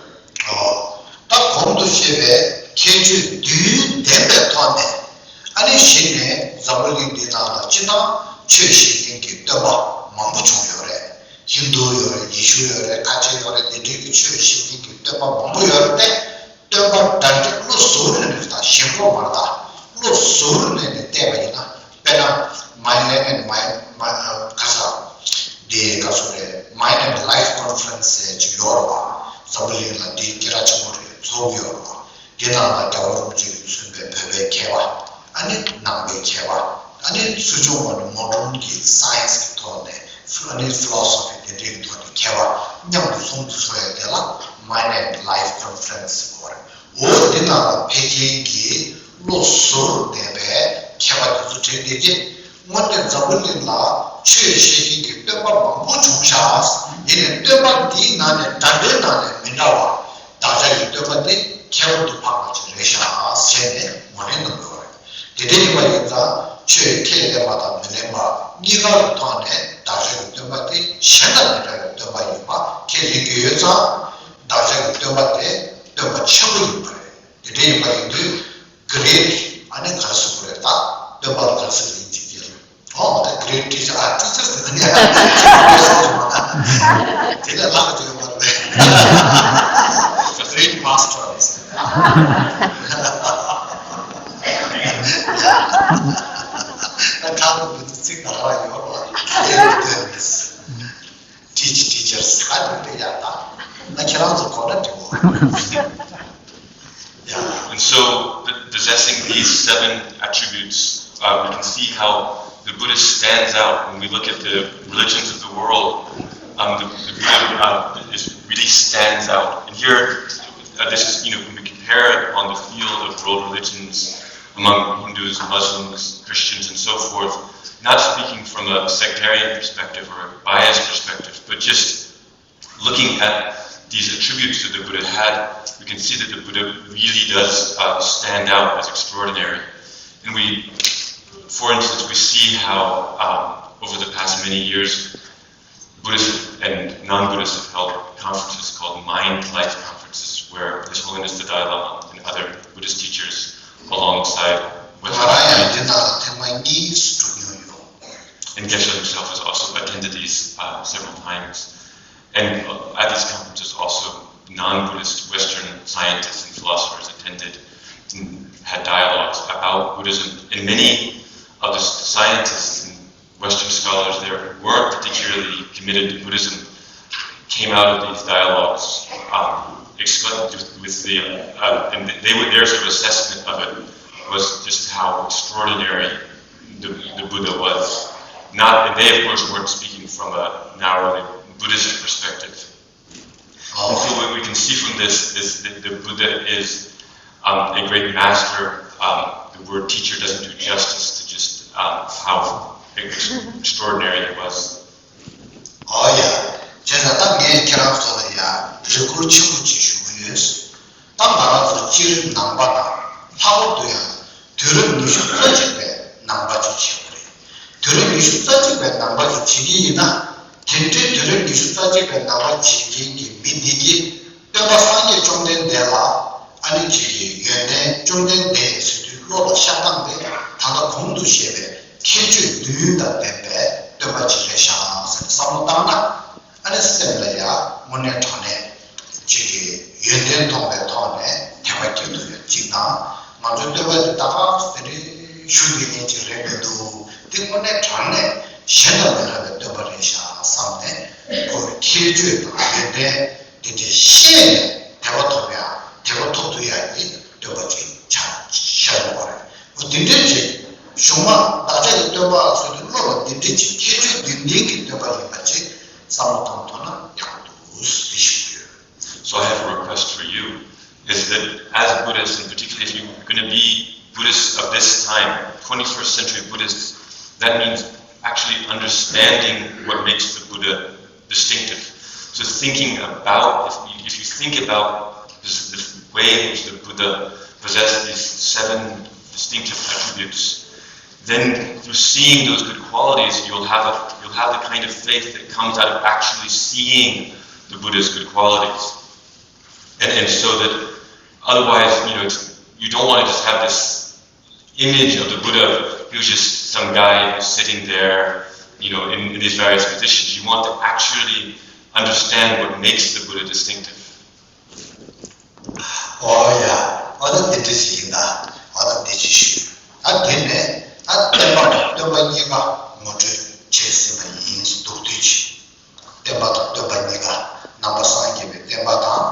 ཨོ། ད་གོང་དུ་བཤད་པའི་ཁྱད་ཆོས་བདུན་ལྡན་པའི་ཐོག་ནས། ཨ་ནི་གཞི་ནས་འཛམ་བུ་གླིང་འདི་ནང་ལ་སྤྱིར་བཏང་ཆོས་བཤད་མཁན་གྱི་སྟོན་པ་མང་པོ་བྱུང་ཡོད་རེད། ཧིན་དུ་ཡོད་རེད། ཡེ་ཤུ་ཡོད་རེད། ཁ་ཆེ་ཡོད་རེད། དེ་འདྲའི་གི་ཆོས་བཤད་མཁན་གྱི་སྟོན་པ་མང་པོ་ཡོད་རེད་དེ། སྟོན་པ་གྲ་སྒྲིག་བློ་གཟུ་བོར་ནས་རེད། ད་ཞེན་ཁོག་མ་རེད། ད་བློ་གཟུ་བོར་ནས་ནས་བལྟས་པ་ཡིན་ན། དཔེར་ན། མའི་ལེ་ནན་མའི་མ་ཁ་ས་དེ་ག་ཚོད་རེད། Mind and Life Conference ཟེར་ཅིག་ཡོད་རེད་བ། འཛམ་བུ་གླིང་ལ་དེ་སྐད་གྲགས་ཆེན་པོ་རེད། ཚོགས་ཡོད་རེད་བ། དེ་ནང་ལ་རྒྱལ་བ་རིན་པོ་ཆེས་མཚོན་པའི་བོད་པའི་མཁས་པ། ཨ་ནི་ནང་པའི་མཁས་པ། ཨ་ནི་ཚུལ་བྱུང་བ་ནི་མོ་ཌརན་གྱི་སའེན་སི་གི་ཐོག་ནས། ཨ་ནི་ཕི་ལོ་སོ་ཕི་དེ་འདྲའི་གི་ཐོག་ནས་མཁས་པ་མཉམ་དུ་ཚོགས་འདུ་ཚོགས་ཡ་དེ་ལ་Mind and Life Conference ཟེར་གོ་རེད། འོ་དེ་ནང་ལ་ཕེབས་མཁན་གྱི་བློ་གཟུ་བོར་གནས་པའི་མཁས་པ་དེ་ཚོ་གྲས་དེ་གས་ དངོས་གནས་འཛམ་བུ་གླིང་ལ་ཆོས་བཤད་མཁན་གྱི་སྟོན་པ་མང་པོ་བྱུང་ཤག་ཡིན་ནའི་སྟོན་པ་འདིའི་ནང་ནས་འདྲ་མདོའི་ནང་ནས་མི་འདྲ་བ་བདག་ཅག་གི་སྟོན་པ་དེ་ཁྱད་པར་དུ་འཕགས་པ་ཅིག་རེད་ཤག་བྱས་ནས་ངོས་ལེན་གནང་དགོས་པ་རེད། དེ་འདྲ་ཡིན་པ་ཡིན་ཙང་ཆོས་ཁས་ལེན་པ་དང་མི་ལེན་པ་གཉིས་ཀ་གི་ཐོག་ནས་བདག་ཅག་གི་སྟོན་པ་དེ་གཞན་དང་མི་འདྲ་བའི་སྟོན་པ་ཡིན་པ་ཁས་ལེན་གྱི་ཡོད་ཙང་བདག་ཅག་གི་སྟོན་པ་དེ་སྟོན་པ་ཆེན་པོ་ཡིན་པ་རེད། དེ་འདྲ་ཡིན་པ་ཡིན་དུས་great ཨ་ནི་ག་རེ་ཟེར་དགོས་རེད། ད་སྟོན་པ་ལ་ག་རེ་ཟེར་དགོས་ཡིན་ཅིག་ཅེས། ཨོ་ད་great teacher ཨ་teacher ཟེར་ན་ནི་ཨ་ཏི་ཅི་ཟེར་དགོས་མ་ད། དེ་ལས་ལྷག་ཅིག་ཡོད་མ་རེད། Great master ཨ་ད་ཁ་ལོ་མི་འདུག་ཚིག་ད་ར་ཡོད་རེད། Teach teachers ཨ་དེ་འདྲ་ཡག་ད། ད་ཁྱེད་རང་ཚོ་གོ་ན་འགྲིག་གོ། Yeah. And so, p- possessing these seven attributes, uh, we can see how the Buddha stands out when we look at the religions of the world. Um, the, the Buddha uh, is, really stands out. And here, uh, this is, you know, when we compare it on the field of world religions among Hindus, Muslims, Christians, and so forth, not speaking from a sectarian perspective or a biased perspective, but just looking at these attributes that the Buddha had, we can see that the Buddha really does uh, stand out as extraordinary. And we, for instance, we see how um, over the past many years, Buddhists and non-Buddhists have held conferences called mind life conferences, where His Holiness the Dalai Lama and other Buddhist teachers alongside with ང་རང་ཡང་འདི་ནང་ལ་ཐེངས་མ་གཉིས་སུ་འགྲོ་མྱོང་ཡོད། And Geshe himself has also attended these uh, several times. And uh, at these conferences, also non Buddhist Western scientists and philosophers attended and had dialogues about Buddhism. And many of the scientists and Western scholars there who weren't particularly committed to Buddhism came out of these dialogues um, with, with the, uh, and they were, their sort of assessment of it was just how extraordinary the, the Buddha was. Not, and they, of course, weren't speaking from a narrowly Buddhist perspective. And so what we can see from this is that the Buddha is um, a great master. Um, the word teacher doesn't do justice to just um, how extraordinary he was. ཨོ་ཡ། བྱས་ཙང་ད་ངས་ཁྱེད་རང་ཚོ་ལ་ཡ་རེ་སྐུལ་ཆེན་པོ་ཅིག་ཞུ་གི་ཡོད། ད་ང་རང་ཚོ་སྤྱིར་ནང་པ་དང་ལྷག་པར་དུ་ཡང་དུས་རབས་ཉི་ཤུ་རྩ་གཅིག་པའི་ནང་པ་ཅིག་བྱེད་དགོས་རེད། དུས་རབས་ཉི་ཤུ་རྩ་གཅིག་པའི་ནང་པ་ཅིག་བྱེད་ཀྱི་ཡིན་ན། དེ་འདྲའི་དུས་རབས་ཉི་ཤུ་རྩ་གཅིག་པའི་ནང་པ་བྱེད་མཁན་གྱི་མི་འདི་གིས་སྟོན་པ་སངས་རྒྱས་བཅོམ་ལྡན་འདས་ལ་ཨ་ནི་ཅིག་གི་ཡོན་ཏན་བཅོམ་ལྡན་འདས་ཟེར་དུས་བློ་ལ་ཤར་སྟངས་དེ་ད་ལྟ་གོང་དུ་བཤད་པའི་ཁྱད་ཆོས་བདུན་དང་ལྡན་པའི་སྟོན་པ་ཅིག་རེད་ཤག་ཟེར་བསམ་བློ་བཏང་ན། ཨ་ནི་སེམས་ལ་ཡ་དངོས་གནས་དྲང་གནས་ཅིག་གི་ཡོན་ཏན་མཐོང་བའི་ཐོག་ནས་དད་པ་སྐྱེ་ཐུབ་ཡ་གཅིག་དང་། ང་ཚོའི་སྟོན་པ་དེ་ད་ག་སེ་རེ་ཞུ་དགོས་མཁན་ཅིག་རེད་མི་འདུག་དེ་དངོས་གནས་དྲང་གནས་གཞན་དང་མི་འདྲ་བའི་སྟོན་པ་རེད་ཤག་བསམ་ནས་ཁོའི་ཁྱད་ཆོས་དང་ཡོན་ཏན་དེ་འདྲ་ཤེས་ནས་དད་པ་ཐོབ་ཡ་དད་པ་ཐོབ་ཐུབ་ཡ་གི་སྟོན་པ་ཅིག་ཆགས་ཤར་ཡོང་བ་རེད། འོ་དེ་འདྲའི་ཅིག་གཞུང་མ་བདག་ཅག་གི་སྟོན་པ་ཟེར་དུས་བློ་ལ་དེ་འདྲའི་ཅིག་ཁྱད་ཆོས་ལྡན་ལྡན་གྱི་སྟོན་པ་ཡིན་པ་ཅིག་བསམ་བློ་བཏང་ཐུབ་ན་ཡག་པོ་འདུག་ཟེར་ཞུ་གི་ཡོད། So I have a request for you is that as Buddhists, and particularly if you're going to be Buddhists of this time, twenty-first century Buddhists, that means actually understanding what makes the Buddha distinctive. So thinking about, if you, if you think about this, the way in which the Buddha possessed these seven distinctive attributes, then through seeing those good qualities, you'll have a, you'll have the kind of faith that comes out of actually seeing the Buddha's good qualities. And, and so that otherwise, you know, it's, you don't want to just have this image of the Buddha. He was just some guy who's sitting there, you know, in, in these various positions. You want to actually understand what makes the Buddha distinctive. ཨོ་ཡ། ཨོ་ད་དེ་འདྲ་ཞིག་ཡིན་ད། ཨོ་ད་དེ་ཅི་ཞིག་ད་དེ་ནས་ད་བསྟན་པ་དང་སྟོན་པ་གཉིས་ཀ་ངོ་སྤྲོད་བྱས་ཟིན་པ་ཡིན་མདོར་བསྡུས་ཅིག་བསྟན་པ་དང་སྟོན་པ་གཉིས་ཀ་ནང་པ་སངས་རྒྱས་པའི་བསྟན་པ་དང་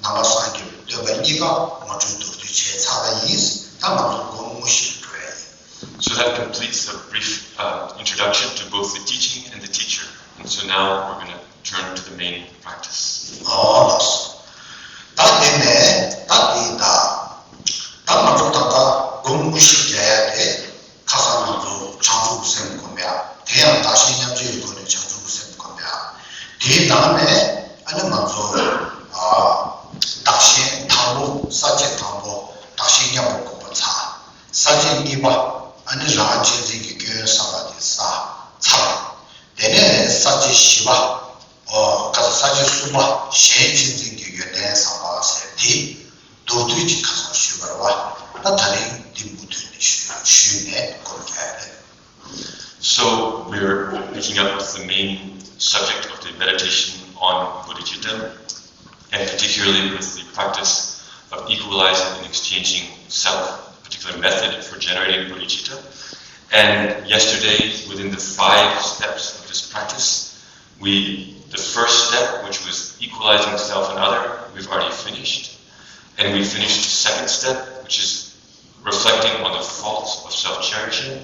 ནང་པ་སངས་རྒྱས་པའི་སྟོན་པ་གཉིས་ཀ་ངོ་སྤྲོད་མདོར་བསྡུས་བྱས་ཚར་བ་ཡིན། ད་ང་ཚོ་དགོངས་པ་དངོས་གཞིར་འགྲོ་ཡ་ཡིན། So that completes a brief uh, introduction to both the teaching and the teacher. And so now we're going to turn to the main practice. ཨོ་ལགས་སོ། ད་དེ་ནས་ད་དེ་ད་ད་ང་ཚོ་ད་ལྟ་དགོངས་པ་དངོས་གཞིར་རྒྱག་ཡ་དེ་ཁ་སང་ང་ཚོ་བྱང་ཆུབ་སེམས་སྒོམ། དེའི་ནང་ནས་ཨ་ནི་ང་ཚོ་ཨ་བདག་གཞན་དང་པོ་ས་བཅད་དང་པོ་བདག་གཞན་མཉམ་པར་བསྒོམ་པ་ཚར། ས་བཅད་གཉིས་པ་ཨ་ནི་རང་གཅེས་འཛིན་གྱི་སྐྱོན་ཡོན་བསམ་པ་དེ་ས་ཚར། དེ་ནས་ས་བཅད་བཞི་པ། ཨོ་ཁ་ས་ས་བཅད་གསུམ་པ་གཞན་གཅེས་འཛིན་གྱི་ཡོན་ཏན་བསམ་པ་ཟེར་དེ་མདོར་བསྡུས་ཀྱི་ཁ་སང་ཞུས་པ་རེད་བ། ད་ད་རིང་འདི་མུ་མཐུད་ནས་ཞུས་ཞུས་ནས་སྐོར་རྒྱག་ཡ་རེད། So we're picking up the main subject of the meditation on bodhicitta, and particularly with the practice of equalizing and exchanging self, a particular method for generating bodhicitta. And yesterday, within the five steps of this practice, we, the first step, which was equalizing self and other, we've already finished. And we finished the second step, which is reflecting on the faults of self-cherishing.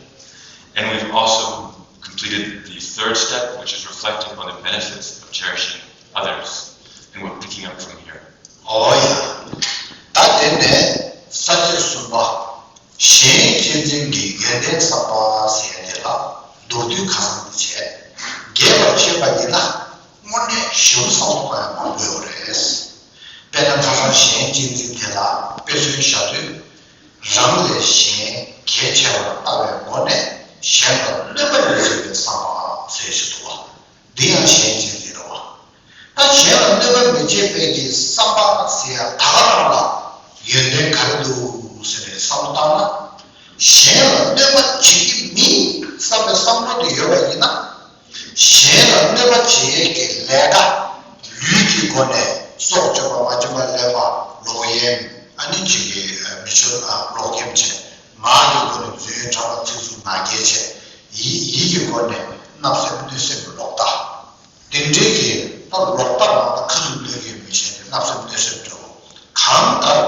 And we've also completed the third step, which is reflecting on the benefits of cherishing others. And we're picking up from here. ཨོ་ཡ། ད་དེ་ནས་ས་བཅད་གསུམ་པ། གཞན་གཅེས་འཛིན་གྱི་ཡོན་ཏན་བསམ་པ་ཟེར་ཡ་དེ་ལ་མདོར་བསྡུས་ཁ་སང་དུ་བྱས། རྒྱས་པར་བཤད་པ་ཡིན་ན་དངོས་གནས་ཞིབ་བསམ་བློ་གཏོང་ཡ་མང་པོ་ཡོད་རེད། དཔེར་ན་ཁ་སང་གཞན་གཅེས་འཛིན་དེ་ལ་དཔེ་མཚོན་བཞག་དུས། རང་ལས་གཞན་གལ་ཆེ་བར་ལྟ་བའི་སྒོ་ནས་གཞན་ལ་གནོད་པ་མི་བྱེད་པའི་བསམ་པ་ཟེར་ཞིག་འདུག་བ། འདི་ཡང་གཞན་གཅེས་འཛིན་རེད་བ། ད་གཞན་ལ་གནོད་པ་མི་བྱེད་པའི་གི་བསམ་པ་ཟེར་ཡ་ད་ག་རང་ལ་ཡོན་ཏན་ག་རེ་འདུག་ཟེར་ནས་བསམ་བློ་བཏང་ན། གཞན་ལ་གནོད་པ་བྱེད་ཀྱི་མིན་བསམ་པའི་བསམ་བློ་དེ་ཡོད་པ་ཡིན་ན། གཞན་ལ་གནོད་པ་བྱེད་ཡས་ཀྱི་ལས་ཀ་ལུས་ཀྱི་སྒོ་ནས་སྲོག་གཅོད་པ་མ་བྱིན་པ་ལེན་པ་ལོག་གཡེམ་ཨ་ནི་ཅིག་གི་མི་ཆོས་ལོག་གཡེམ་བྱས། ངག་གི་སྒོ་ནས་རྫུན་གྲགས་པ་ཚིག་རྩུབ་ངག་འཁྱལ་བྱས། ཡིད་ཡིད་ཀྱི་སྒོ་ནས་བརྣབ་སེམས་གནོད་སེམས་ལོག་ལྟ། དེ་འདྲའི་གི་ད་ལོག་ལྟ་མ་ད་ཁ་ཚུགས་གནོད་སྐྱེལ་མི་བྱས་ཏེ་བརྣབ་སེམས་གནོད་སེམས་འདྲ་བོ། གང་ལྟར་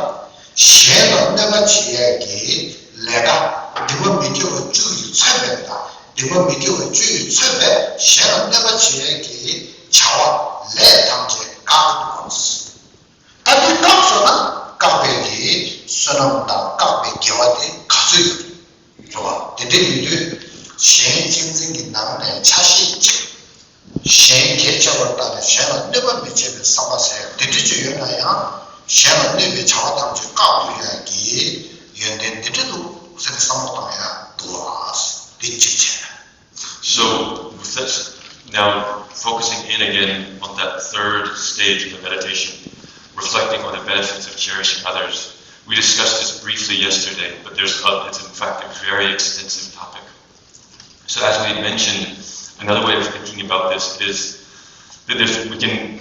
གཞན་ལ་གནོད་པ་བྱེད་ཡས་ཀྱི་ལས་ཀ་སྡིག་པ་མི་དགེ་བ་བཅུ་ཡིས་མཚོན་པའི་དང་སྡིག་པ་མི་དགེ་བ་བཅུ་ཡིས་མཚོན་པའི་གཞན་ལ་གནོད་པ་བྱེད་ཡས་ཀྱི་བྱ་བ་ལས་ཐམས་ཅད་བཀག་ཏུ་བཀོད། ད་འདི་བཀག་སོང་ན་བཀག་པའི་གི་བསོད་ནམས་དང་བཀག་པའི་དགེ་བ་དེ་ག་ཚོད་ཡོད་རེད་བ། དེ་འདྲ་ཡིན་དུས་གཞན་གཅེས་འཛིན་གྱི་ནང་ནས་ཆ་ཤས་གཅིག་གཞན་གལ་ཆེ་བར་བལྟས་ནས་གཞན་ལ་གནོད་པ་མི་བྱེད་པའི་བསམ་པ་ཟེར་དེ་འདྲ་ཅིག་ཡོད་ན་ཡང་གཞན་ལ་གནོད་པའི་བྱ་བ་ཐམས་ཅད་བཀག་ཐུབ་ཡག་གི་ཡོན་ཏན་འདི་འདྲ་འདུག་ཟེར་ནས་བསམ་བློ་བཏང་ཡག་འདུག་ཨ། འདི་གཅིག་བྱས། So, with that, now focusing in again on that third stage of the meditation, reflecting on the benefits of cherishing others. We discussed this briefly yesterday, but there's a, it's in fact a very extensive topic. So, as we had mentioned, another way of thinking about this is that if we can,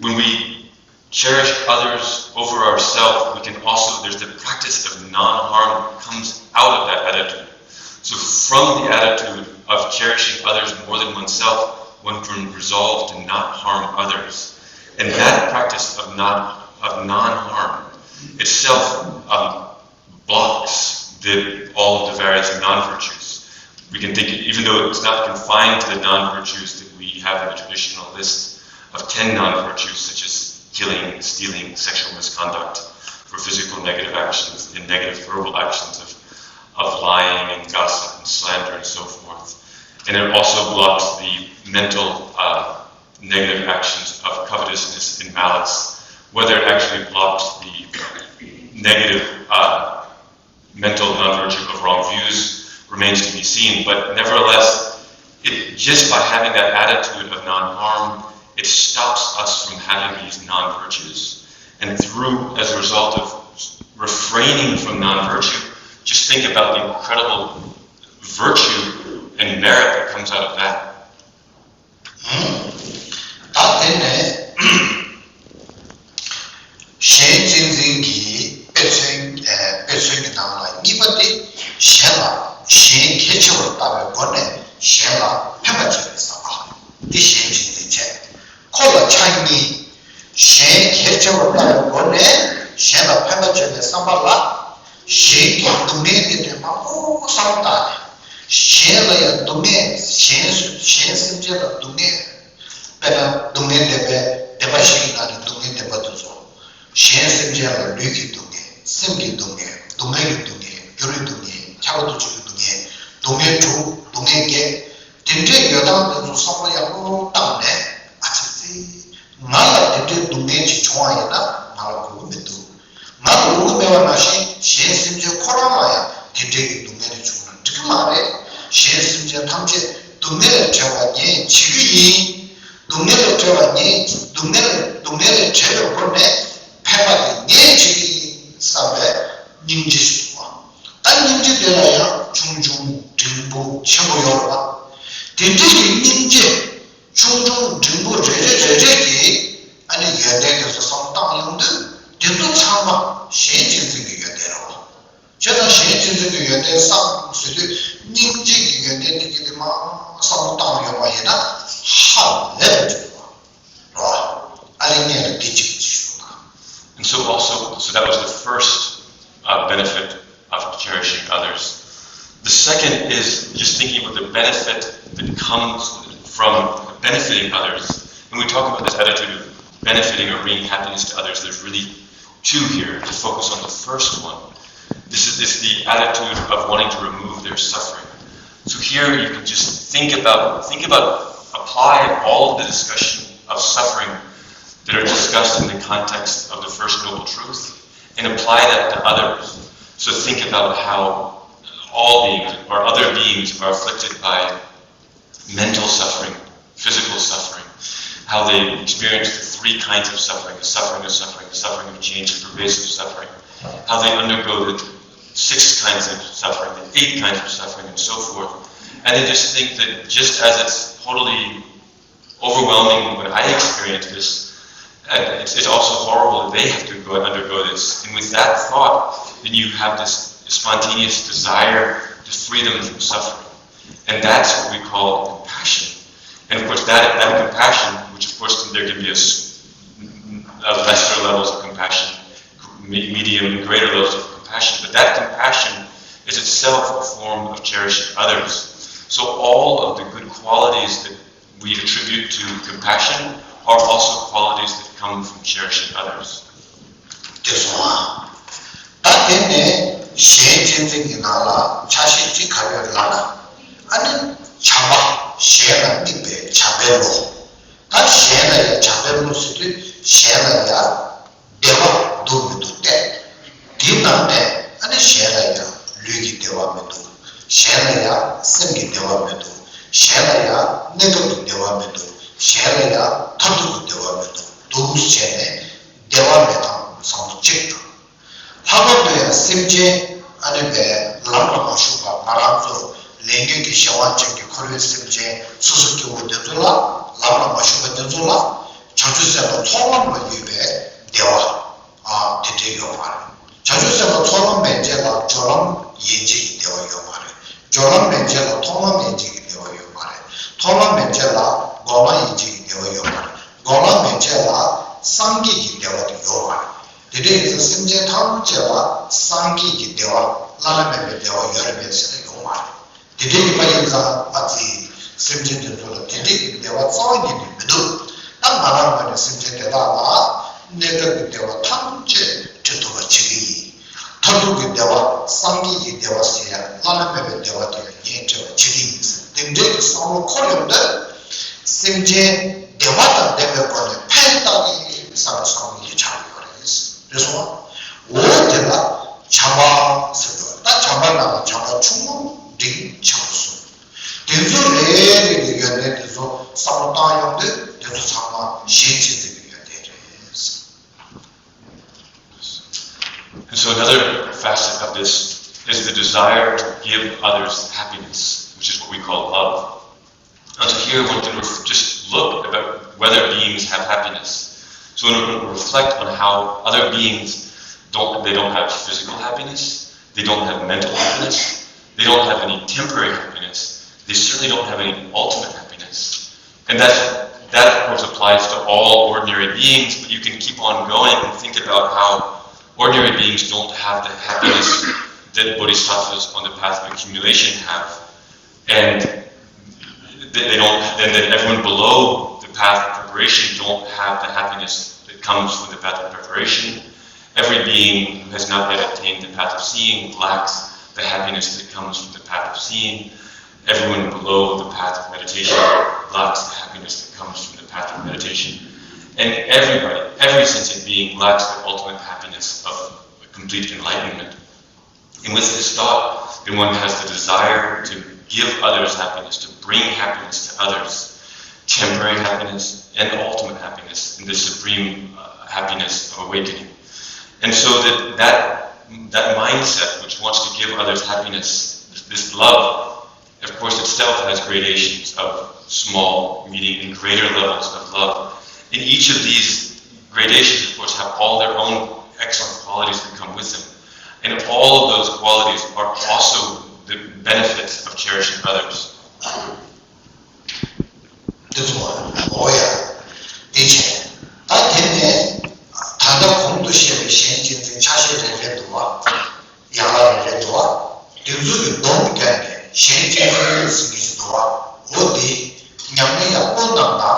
when we cherish others over ourselves, we can also, there's the practice of non-harm comes out of that attitude. So from the attitude of cherishing others more than oneself, one can resolve to not harm others. And that practice of not, of non-harm itself, um, blocks the, all of the various non-virtues. We can think, even though it's not confined to the non-virtues that we have in the traditional list of ten non-virtues, such as killing, stealing, sexual misconduct, for physical negative actions, and negative verbal actions of, of lying and gossip and slander and so forth. And it also blocks the mental, uh, negative actions of covetousness and malice. Whether it actually blocks the negative, uh, mental non-virtue of wrong views remains to be seen, but nevertheless, it, just by having that attitude of non-harm, it stops us from having these non-virtues. And through, as a result of refraining from non-virtue, just think about the incredible virtue and merit that comes out of that. ད་དེ་ནས་གཞན་གཅེས་འཛིན་གྱི་དཔེ་མཚོན་དཔེ་མཚོན་གྱི་ནང་ལ་གཉིས་པ་དེ་གཞན་ལ་གཞན་གལ་ཆེ་བར་ལྟ་བའི་སྒོ་ནས་གཞན་ལ་ཕན་པ་བྱེད་པའི་བསམ་པ་འདི་གཞན་གཅེས་འཛིན་བྱས། ཁོ་ལ་ཆ་གཉིས། གཞན་གལ་ཆེ་བར་ལྟ་བའི་སྒོ་ནས་གཞན་ལ་ཕན་པ་བྱེད་པའི་བསམ་པ་ལ། གཞན་གྱི་སྡུག་བསྔལ་དེ་དེ་མང་པོ་བསམ་བློ་བཏང་ནས། གཞན་ལ་ཡང་སྡུག་བསྔལ་གཞན་གཞན་སེམས་ཅན་ལ་སྡུག་བསྔལ། དཔེར་ན་སྡུག་བསྔལ་བདེན་པའི་བདེན་པ་བཞི་ཡི་ནང་ནས་སྡུག་བསྔལ་བདེན་པ་དེ་ཚོ། གཞན་སེམས་ཅན་ལ་ལུས་ཀྱི་སྡུག་བསྔལ། སེམས་ཀྱི་སྡུག་བསྔལ། སྡུག་བསྔལ་གྱི་སྡུག་བསྔལ། འགྱུར་བའི་སྡུག་བསྔལ། ཁྱབ་པ་འདུ་བྱེད་ཀྱི་སྡུག་བསྔལ། སྡུག་བསྔལ་དྲུག་སྡུག་བསྔལ་བརྒྱད། དེ་འདྲའི་ཡོད་སྟངས་དེ་ཚོ་བསམ་བློ་ཡག་པོ་བཏང་ནས་ཨ་ཙི་ ང་ལ་དེ་འདྲའི་སྡུག་བསྔལ་ཅིག་བྱུང་བ་ཡིན་ན་ང་ལ་དགོས་ཀྱི་མི་འདུག་ང་ལ་དགོས་ཀྱི་མེད་པ་ནང་བཞིན་གཞན་སེམས་ཅན་ཁོ་རང་ལ་ཡང་དེ་འདྲའི་གི་སྡུག་བསྔལ་དེ་བྱུང་ན་འགྲིག་གི་མ་རེད། གཞན་སེམས་ཅན་ཐམས་ཅད་སྡུག་བསྔལ་ལས་བྲལ་བ་ངས་བྱེད་ཀྱི་ཡིན། སྡུག་བསྔལ་ལས་བྲལ་བ་ངས་སྡུག་བསྔལ་སྡུག་བསྔལ་ལས་བྲལ་བའི་སྒོ་ནས་ཕན་པ་དེ་ངས་བྱེད་ཀྱི་ཡིན་བསམ་པའི་སྙིང་རྗེ་ཞིག་འདུག་བ། ད་སྙིང་རྗེ་དེ་ལ་ཡང་ཆུང་ཆུང་འབྲིང་པོ་ཆེན་པོ་ཡོད་རེད་བ། དེ་འདྲའི་གི་སྙིང་རྗེ་ཆུང་ཆུང་འབྲིང་པོ་རེ་རེ་རེ་རེ་གི་ཨ་ནི་ཡོན་ཏན་དེ་ཚོ་བསམ་བློ་བཏང་ཡོང་དུས་དེ་ཚོ་ཚང་མ་གཞན་གཅེས་འཛིན་གྱི་ཡོན་ཏན་རེད་བ། བྱས་ཙང་གཞན་གཅེས་འཛིན་གྱི་ཡོན་ཏན་བསམ་ཟེར་དུས་སྙིང་རྗེ་གི་ཡོན་ཏན་དེ་གི་དེ་མ་བསམ་བློ་བཏང་ཡོང་བ་ཡིན་ན་ཧ་ལས་པ་འགྲིག་བ། རེད་བ། ཨ་ནི་ངས་ལ་དེ་གཅིག་ཞུ་དང་། And so also, so that was the first uh, benefit of cherishing others. The second is just thinking about the benefit that comes from benefiting others. And we talk about this attitude of benefiting or bringing happiness to others. There's really two here. To focus on the first one, this is it's the attitude of wanting to remove their suffering. So here you can just think about think about apply all of the discussion of suffering that are discussed in the context of the First Noble Truth and apply that to others. So think about how all beings or other beings are afflicted by mental suffering, physical suffering, how they experience the three kinds of suffering, the suffering of suffering, the suffering of change, and pervasive suffering, how they undergo the six kinds of suffering, the eight kinds of suffering, and so forth. And they just think that just as it's totally overwhelming when I experience this, and it's, it's also horrible that they have to go undergo this. And with that thought, then you have this spontaneous desire to free them from suffering. And that's what we call compassion. And of course, that, that compassion, which of course there can be a, a lesser levels of compassion, medium and greater levels of compassion, but that compassion is itself a form of cherishing others. So all of the good qualities that we attribute to compassion are also qualities that come from cherishing others. དེ་སོང་ཨ། ད་དེ་ནས་གཞན་གཅེས་འཛིན་གྱི་ནང་ལ་ཆ་ཤས་གཅིག་ག་རེ་ཡོད་ལབ་ན། ཨ་ནི་བྱམས་པ་གཞན་ལ་དམིགས་པའི་བྱམས་པའི་བློ། ད་གཞན་ལ་ཡང་བྱམས་པའི་བློ་ཟེར་དུས་གཞན་ལ་ཡང་བདེ་བ་འདུག་མི་འདུག་བལྟས། དེའི་ནང་ནས་ཨ་ནི་གཞན་ལ་ཡང་ལུས་ཀྱི་བདེ་བ་མི་འདུག་གཞན་ལ་ཡང་སེམས་ཀྱི་བདེ་བ་མི་འདུག་གཞན་ལ་ཡང་གནས་སྐབས་ཀྱི་བདེ་བ་མི་འདུག་གཞན་ལ་ཡང་མཐར་ཐུག་གི་བདེ་བ་མི་འདུག་འདུག་བྱས་ནས་བདེ་བ་མེད་དང་བསམ་བློ་གཅིག་དང་། ལྷག་པར་དུ་ཡང་སེམས་ཅན་ཨ་ནི་བའི་ལམ་ལ་མ་ཞུགས་པ་ང་རང་ཚོ་ལས་ཉོན་གྱི་གཞན་དབང་ཅན་གྱི་འཁོར་བའི་སེམས་ཅན་སོ་སོ་སྐྱེ་བོ་དེ་ཚོ་ལ་ལམ་ལ་མ་ཞུགས་པ་དེ་ཚོ་ལ་བྱང་ཆུབ་སེམས་དཔའ་ཚོགས་ལམ་ལ་ཡོད་པའི་བདེ་བ་ཨ་དེ་འདྲ་ཡོད་མ་རེད། བྱང་ཆུབ་སེམས་དཔའ་ཚོགས་ལམ་མན་ཆད་ལ་སྦྱོར་ལམ་ཡན་ཆད་ཀྱི་བདེ་བ་ཡོད་མ་རེད། སྦྱོར་ལམ་མན་ཆད་ལ་མཐོང་ལམ་ཡན་ཆད་ཀྱི་བདེ་བ་ཡོད་མ་རེད། མཐོང་ལམ་མན་ཆད་ལ་སྒོམ་ལམ་ཡན་ཆད་ཀྱི་བདེ་བ་ཡོད་མ་རེད། སྒོམ་ལམ་མན་ཆད་ལ་སངས་རྒྱས་ཀྱི་བདེ་བ་དེ་ཡོད་མ་རེད། དེ་འདྲ་ཡིན་ཙང་སེམས་ཅན་ཐམས་ཅད་ལ་སངས་རྒྱས་ཀྱི་བདེ་བ་བླ་ན་མེད་པའི་བདེ་བ་ཡོད་རེད་མེད་ཟེར་ན་ཡོད་མ་རེད། དེ་འདྲ་ཡིན་པ་ཡིན་ཙང་ཨ་ཙི། སེམས་ཅན་དེ་ཚོ་ལ་དེ་འདྲ་ཡི་བདེ་བ་རྩ་བ་ཉིད་ནས་མི་འདུག་ད་ང་རང་ངོས་ནས་སེམས་ཅན་དེ་དག་ལ་གནས་སྐབས་ཀྱི་བདེ་བ་ཐམས་ཅད་སྤྲད་ཐུབ་པ་བྱེད་ཀྱི་ཡིན། མཐར་ཐུག་གི་བདེ་བ་སངས་རྒྱས་ཀྱི་བདེ་བ་ཟེར་ཡ་བླ་ན་མེད་པའི་བདེ་བ་དེ་ལ་ངས་སྤྲད་པ་བྱེད་ཀྱི་ཡིན་ཟེར་དེ་འདྲའི་གི་བསམ་བློ་འཁོར་ཡོང་དུས། སེམས་ཅན་བདེ་བ་དང་ལྡན་པའི་སྒོ་ནས་ཕན་བཏགས་ཀྱི་ཡིན་བསམ་པའི་བསམ་བློ་ཡིད་ཆགས་ཡོད་རེད། རེད་སོང་ཨ། འོ་དེ་ལ་བྱམས་པ་ཟེར་དགོས། ད་བྱམས་པ་ནང་ལ་བྱམས་པ་ཆུང་ངུ་འབྲིང་ཆེན་པོ་གསུམ། དེ་ཚོ་རེ་རེ་གི་ཡོན་ཏན་དེ་ཚོ་བསམ་བློ་བཏང་ཡོང་དུས་དེ་ཚོ་ཚང་མ་གཞན་གཅེས་འཛིན་གྱི་ཡོན་ཏན་རེད། And so another facet of this is the desire to give others happiness, which is what we call love. And so here one can ref- just look about whether beings have happiness. So when we reflect on how other beings don't, they don't have physical happiness, they don't have mental happiness, they don't have any temporary happiness, they certainly don't have any ultimate happiness. And that's, that of course applies to all ordinary beings, but you can keep on going and think about how ordinary beings don't have the happiness that bodhisattvas on the path of accumulation have. And they, they don't, then, then everyone below the path of preparation don't have the happiness that comes from the path of preparation. Every being who has not yet attained the path of seeing lacks the happiness that comes from the path of seeing. Everyone below the path of meditation lacks the happiness that comes from the path of meditation. Everybody, every sentient being lacks the ultimate happiness of complete enlightenment. And with this thought, then one has the desire to give others happiness, to bring happiness to others, temporary happiness and ultimate happiness, and the supreme uh, happiness of awakening. And so that, that, that mindset which wants to give others happiness, this, this love, of course, itself has gradations of small, medium, and greater levels of love. And each of these gradations, of course, have all their own excellent qualities that come with them. And all of those qualities are also the benefits of cherishing others. དེ་ཚོ་འོ་ཡ། དེ་བྱས། ད་དེ་ནས་ད་ལྟ་གོང་དུ་བཤད་པའི་གཞན་གཅེས་འཛིན་ཆ་ཤས་རེ་རེ་འདུག་བ། ཡན་ལག་རེ་རེ་འདུག་བ། དེ་ཚོ་གི་སྡོམ་བརྒྱབ་ནས་གཞན་གཅེས་འཛིན་ཟེར་མཁན་ཞིག་འདུག་བ། འོ་དེ་ཉམས་ལེན་ཡག་པོ་གནང་ན་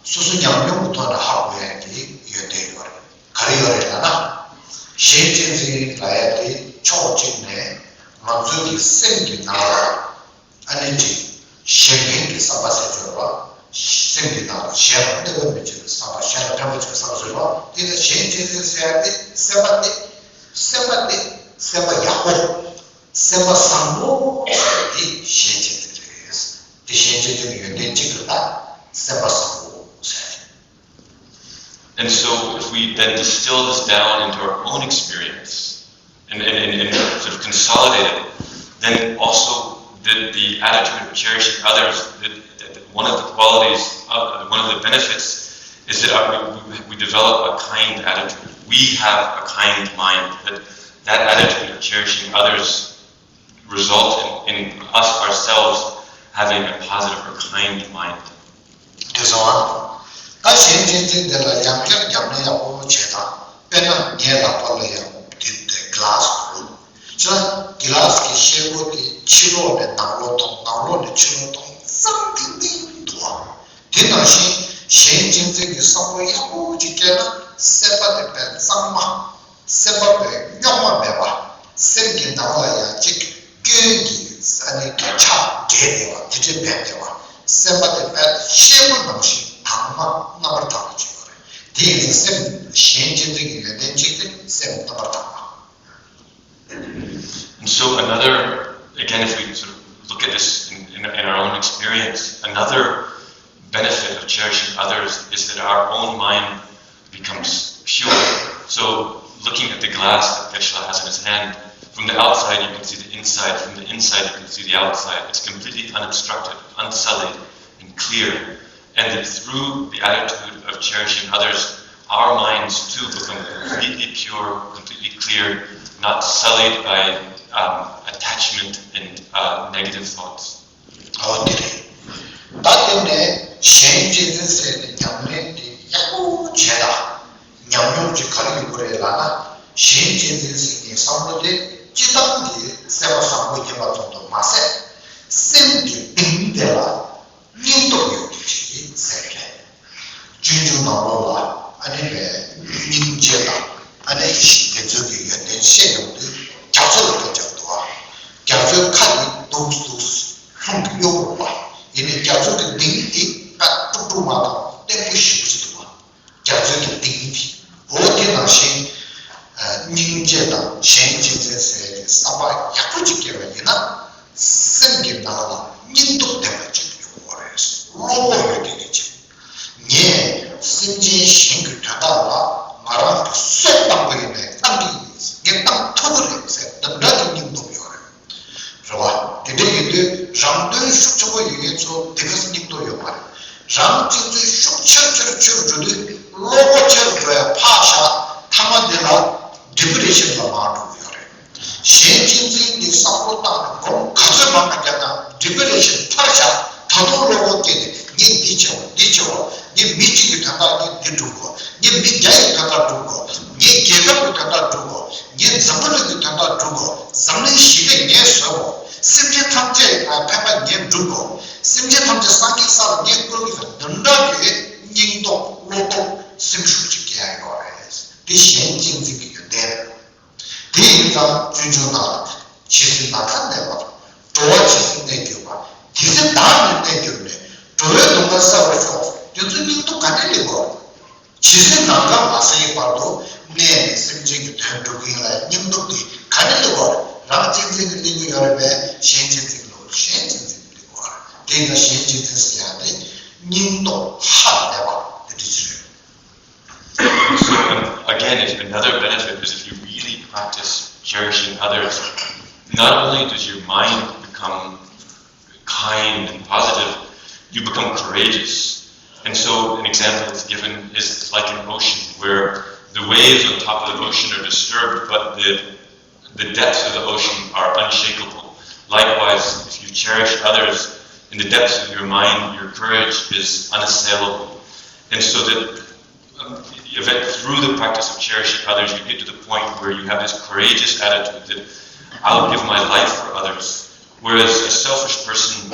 སོ་སོ་ཉམས་མྱོང་གི་ཐོག་ནས་ཧ་གོ་ཡ་དེ་ཡོན་ཏན་ཡོད་རེད། ག་རེ་ཡོད་རེད་ལབ་ན། གཞན་གཅེས་འཛིན་ལབ་ཡ་དེ་ཕྱོགས་གཅིག་ནས་ང་ཚོའི་གི་སེམས་ཀྱི་ནང་ལ། ཨ་ནི་ཅིག་གཞན་ཕན་གྱི་བསམ་པ་ཟེར་ཆོག་རེད་བ། སེམས་ཀྱི་ནང་ལ་གཞན་ལ་གནོད་པ་མི་བྱེད་པའི་བསམ་པ། གཞན་ལ་ཕན་པ་བྱེད་པའི་བསམ་པ་ཟེར་བ། དེ་ལ་གཞན་གཅེས་འཛིན་ཟེར་ཡ་དེ་སེམས་པ་དེ། སེམས་པ་དེ་སེམས་པ་ཡག་པོ། སེམས་པ་བཟང་པོ་ཟེར་ཡ་དེ་གཞན་གཅེས་འཛིན་རེད། དེ་གཞན་གཅེས་འཛིན་གྱི་ཡོན་ཏན་གཅིག་རེད་ད། སེམས་པ་བཟང་པོ་ཟེར་ཡ་དེ། And so, if we then distill this down into our own experience and, and, and, and sort of consolidate it, then also the, the attitude of cherishing others, the, the, one of the qualities, uh, one of the benefits is that our, we, we develop a kind attitude. We have a kind mind. That, that attitude of cherishing others result in, in us ourselves having a positive or kind mind. དེ་སོང་ཨ། ད་གཞན་གཅེས་འཛིན་དེ་ལ་ཡང་བསྐྱར་ཉམས་ལེན་ཡག་པོ་བྱས་དང་། དཔེར་ན་ངའི་ལག་པ་ལ་ཡང་དེ་དེ་གི་ལཱ་སི་རུ། ཅི་ལ་གི་ལཱ་སི་གི་ཤེལ་སྒོ་དེ་ཕྱི་ལོགས་ནས་ནང་ལོགས་གཏོང་། ནང་ལོགས་ནས་ཕྱི་ལོགས་གཏོང་། གཙང་ཏིང་ཏིང་འདུག་ཨ། དེ་ནང་བཞིན་གཞན་གཅེས་འཛིན་གྱི་བསམ་བློ་ཡག་པོ་ཅིག་སྐྱེས་ན་སེམས་པ་དེ་དཔེ་གཙང་མ། སེམས་པ་དཔེ་རྙོག་མ་མེད་པ། སེམས་ཀྱི་ནང་ལ་ཡང་ཅིག་སྐྱོན་གྱི་ས་ནི་གི་ཆ་འདྲེས་བསྡད་པ། དེ་འདྲས་མེད་བསྡད་པ། སེམས་པ་དེ་དཔེ་ཤེལ་སྒོ་ནང་བཞིན་དྭངས་མ་རྣམ་པར་དག་པ་ཅིག་ཡོད་རེད། དེ་ཡིན་ཙང་སེམས་གཞན་གཅེས་འཛིན་གྱི་ཡོན་ཏན་གཅིག་དེ་སེམས་རྣམ་པར་དག་པ། And so another, again, if we sort of look at this in, in, in our own experience, another benefit of cherishing others is that our own mind becomes pure. So looking at the glass that Geshe-la has in his hand, from the outside you can see the inside, from the inside you can see the outside. It's completely unobstructed, unsullied, and clear. And that through the attitude of cherishing others, our minds too become completely pure, completely clear, not sullied by um, attachment and uh, negative thoughts. ཨོ་དེ་རེད། ད་དེ་ནས་གཞན་གཅེས་འཛིན་ཟེར་ནས་ཉམས་ལེན་དེ་ཡག་པོ་བྱས་ལ། ཉམས་མྱོང་ཅིག་ག་རེ་ཡོད་པ་རེད་ལབ་ན། གཞན་གཅེས་འཛིན་ཟེར་ནས་བསམ་བློ་དེ་སྤྱི་བཏང་གི་སེམས་པ་བཟང་པོ་ཡིན་པ་ཙམ་དུ་མ་ཟད། སེམས་ཀྱི་གཏིང་དེ་ལ་སྙིང་སྟོབས་ཡོད་མཁན་ཞིག་ཟེར་གི་རེད། སྤྱོད་འཇུག་ནང་ལོགས་ལ་ཨ་ནི་རེད། སྙིང་རྗེ་དང་ཨ་ནི་ཞི་བདེ་ཚོད་ཀྱི་ཡོན་ཏན་བཤད་ཡོང་དུས་རྒྱ་མཚོ་ལ་ཁ་རྒྱབ་འདུག་ཨ། རྒྱ་མཚོའི་ཁ་དེ་རྡུགས་རྡུགས་ལྷུང་གི་གཡོ་འོང་བ། ཡིན་ནའི་རྒྱ་མཚོ་གི་གཏིང་དེ་ད་དཀྲུག་དཀྲུག་མ་དང་བརྟན་པོ་ཞེ་པོ་ཅིག་འདུག་བ། རྒྱ་མཚོའི་གི་གཏིང་དེ། འོ་དེ་ནང་བཞིན། སྙིང་རྗེ་དང་གཞན་གཅེས་འཛིན་ཟེར་ཡག་གི་བསམ་པ་ཡག་པོ་ཅིག་སྐྱེས་པ་ཡིན་ན། སེམས་ཀྱི་ནང་ལ་སྙིང་སྟོབས་ལྡན་པ་ཅིག་ཡོང་གི་རེད། བློ་ཁོག་ཡོད་དེ་ནི་ཅིག་ངས་སེམས་ཅན་གཞན་གྱི་དོན་དག་ལ་ང་རང་གི་སྲོག་བཏང་པ་ཡིན་ནའི་བཏང་གི་ཡིན། ངས་བཏང་ཐུབ་ཀྱི་རེད་ཟེར་འདི་འདྲ་གི་སྙིང་སྟོབས་ཡོད་རེད། རེད་བ། དེ་འདྲ་ཡིན་དུས་རང་དོན་ཤུགས་ཆེན་པོ་ཡོད་མཁན་ཚོ་དེ་ག་སེ་སྙིང་སྟོབས་ཡོད་མ་རེད། རང་གཅེས་འཛིན་ཤུགས་ཆེར་ཆེར་ཆེར་འགྲོ་དུས་བློ་ཁོག་ཆེར་འགྲོ་ཡ་ཕར་བཞག་མཐའ་མ་དེ་ལ་ཌི་པི་རེ་ཤན་ལ་མར་འགྲོ་གི་ཡོད་རེད། གཞན་གཅེས་འཛིན་གྱི་བསམ་བློ་བཏང་ནས་སྒོམ་ག་ཚོད་མང་ང་བརྒྱབ་ན་ཌི་པི་རེ་ཤན་ཕར་བཞག་ད་དུང་བློ་ཁོག་སྐྱེས་ནས་ངས་འདི་བྱེད་འོ་འདི་བྱེད་འོ། ངས་མི་གཅིག་གི་དོན་དག་ངས་འདི་སྒྲུབ་དགོས། ངས་མི་བརྒྱ་ཡི་དོན་དག་སྒྲུབ་དགོས། ངས་རྒྱལ་ཁབ་ཀྱི་དོན་དག་སྒྲུབ་དགོས། ངས་འཛམ་བུ་གླིང་གི་དོན་དག་སྒྲུབ་དགོས། འཛམ་གླིང་ཞི་བདེ་ངས་བཟོ་དགོས། སེམས་ཅན་ཐམས་ཅད་ལ་ཕན་པ་ངས་སྒྲུབ་དགོས། སེམས་ཅན་ཐམས་ཅད་སངས་རྒྱས་ས་ལ་ངས་བཀུར་གི་ཟེར་འདི་འདྲ་གི་སྙིང་སྟོབས་བློ་སྟོབས་སེམས་ཤུགས་ཅིག་སྐྱེ་ཡ་ཡོད་རེད། འདི་གཞན་གཅེས་འཛིན་གྱི་ཡོན་ཏན་རེད། དེ་ཡིན་ཙང་སྤྱོད་འཇུག་ནང་ཇི་སྲིད་ན་ཁ་གནས་པ། འགྲོ་བ་ཇི་སྲིད་གནས་གྱུར་པ། དེ་སྲིད་བདག་ནི་གནས་གྱུར་ནས། འགྲོ་བའི་སྡུག་བསྔལ་བསལ་བར་ཤོག་དེ་ཚོ་སྙིང་སྟོབས་ག་ནས་སླེབས་དགོས། ཇི་སྲིད་ནམ་མཁའ་མ་གསལ་བར་དུ་གནས་ནས་སེམས་ཅན་གྱི་དོན་སྒྲུབ་མཁན་ལ་སྙིང་སྟོབས་དེ་ག་ནས་སླེབས་པ་རེད། རང་གཅེས་འཛིན་གྱིས་སླེབས་ཀྱི་ཡོད་རེད་པས། གཞན་གཅེས་འཛིན་ལོ་གཞན་གཅེས་འཛིན་གྱིས་སླེབས་པ་རེད། དེ་ཡིན་ན་གཞན་གཅེས་འཛིན་ཟེར་ཡག་དེ་སྙིང་སྟོབས་ཧ་ལས་པ་དེ་འདྲ་ཞིག་རེད། So, um, again, if another benefit is if you really practice cherishing others, not only does your mind become kind and positive, you become courageous. And so, an example that's given is like an ocean where the waves on top of the ocean are disturbed, but the the depths of the ocean are unshakable. Likewise, if you cherish others, in the depths of your mind, your courage is unassailable. And so that um, if it, through the practice of cherishing others, you get to the point where you have this courageous attitude that I'll give my life for others. Whereas a selfish person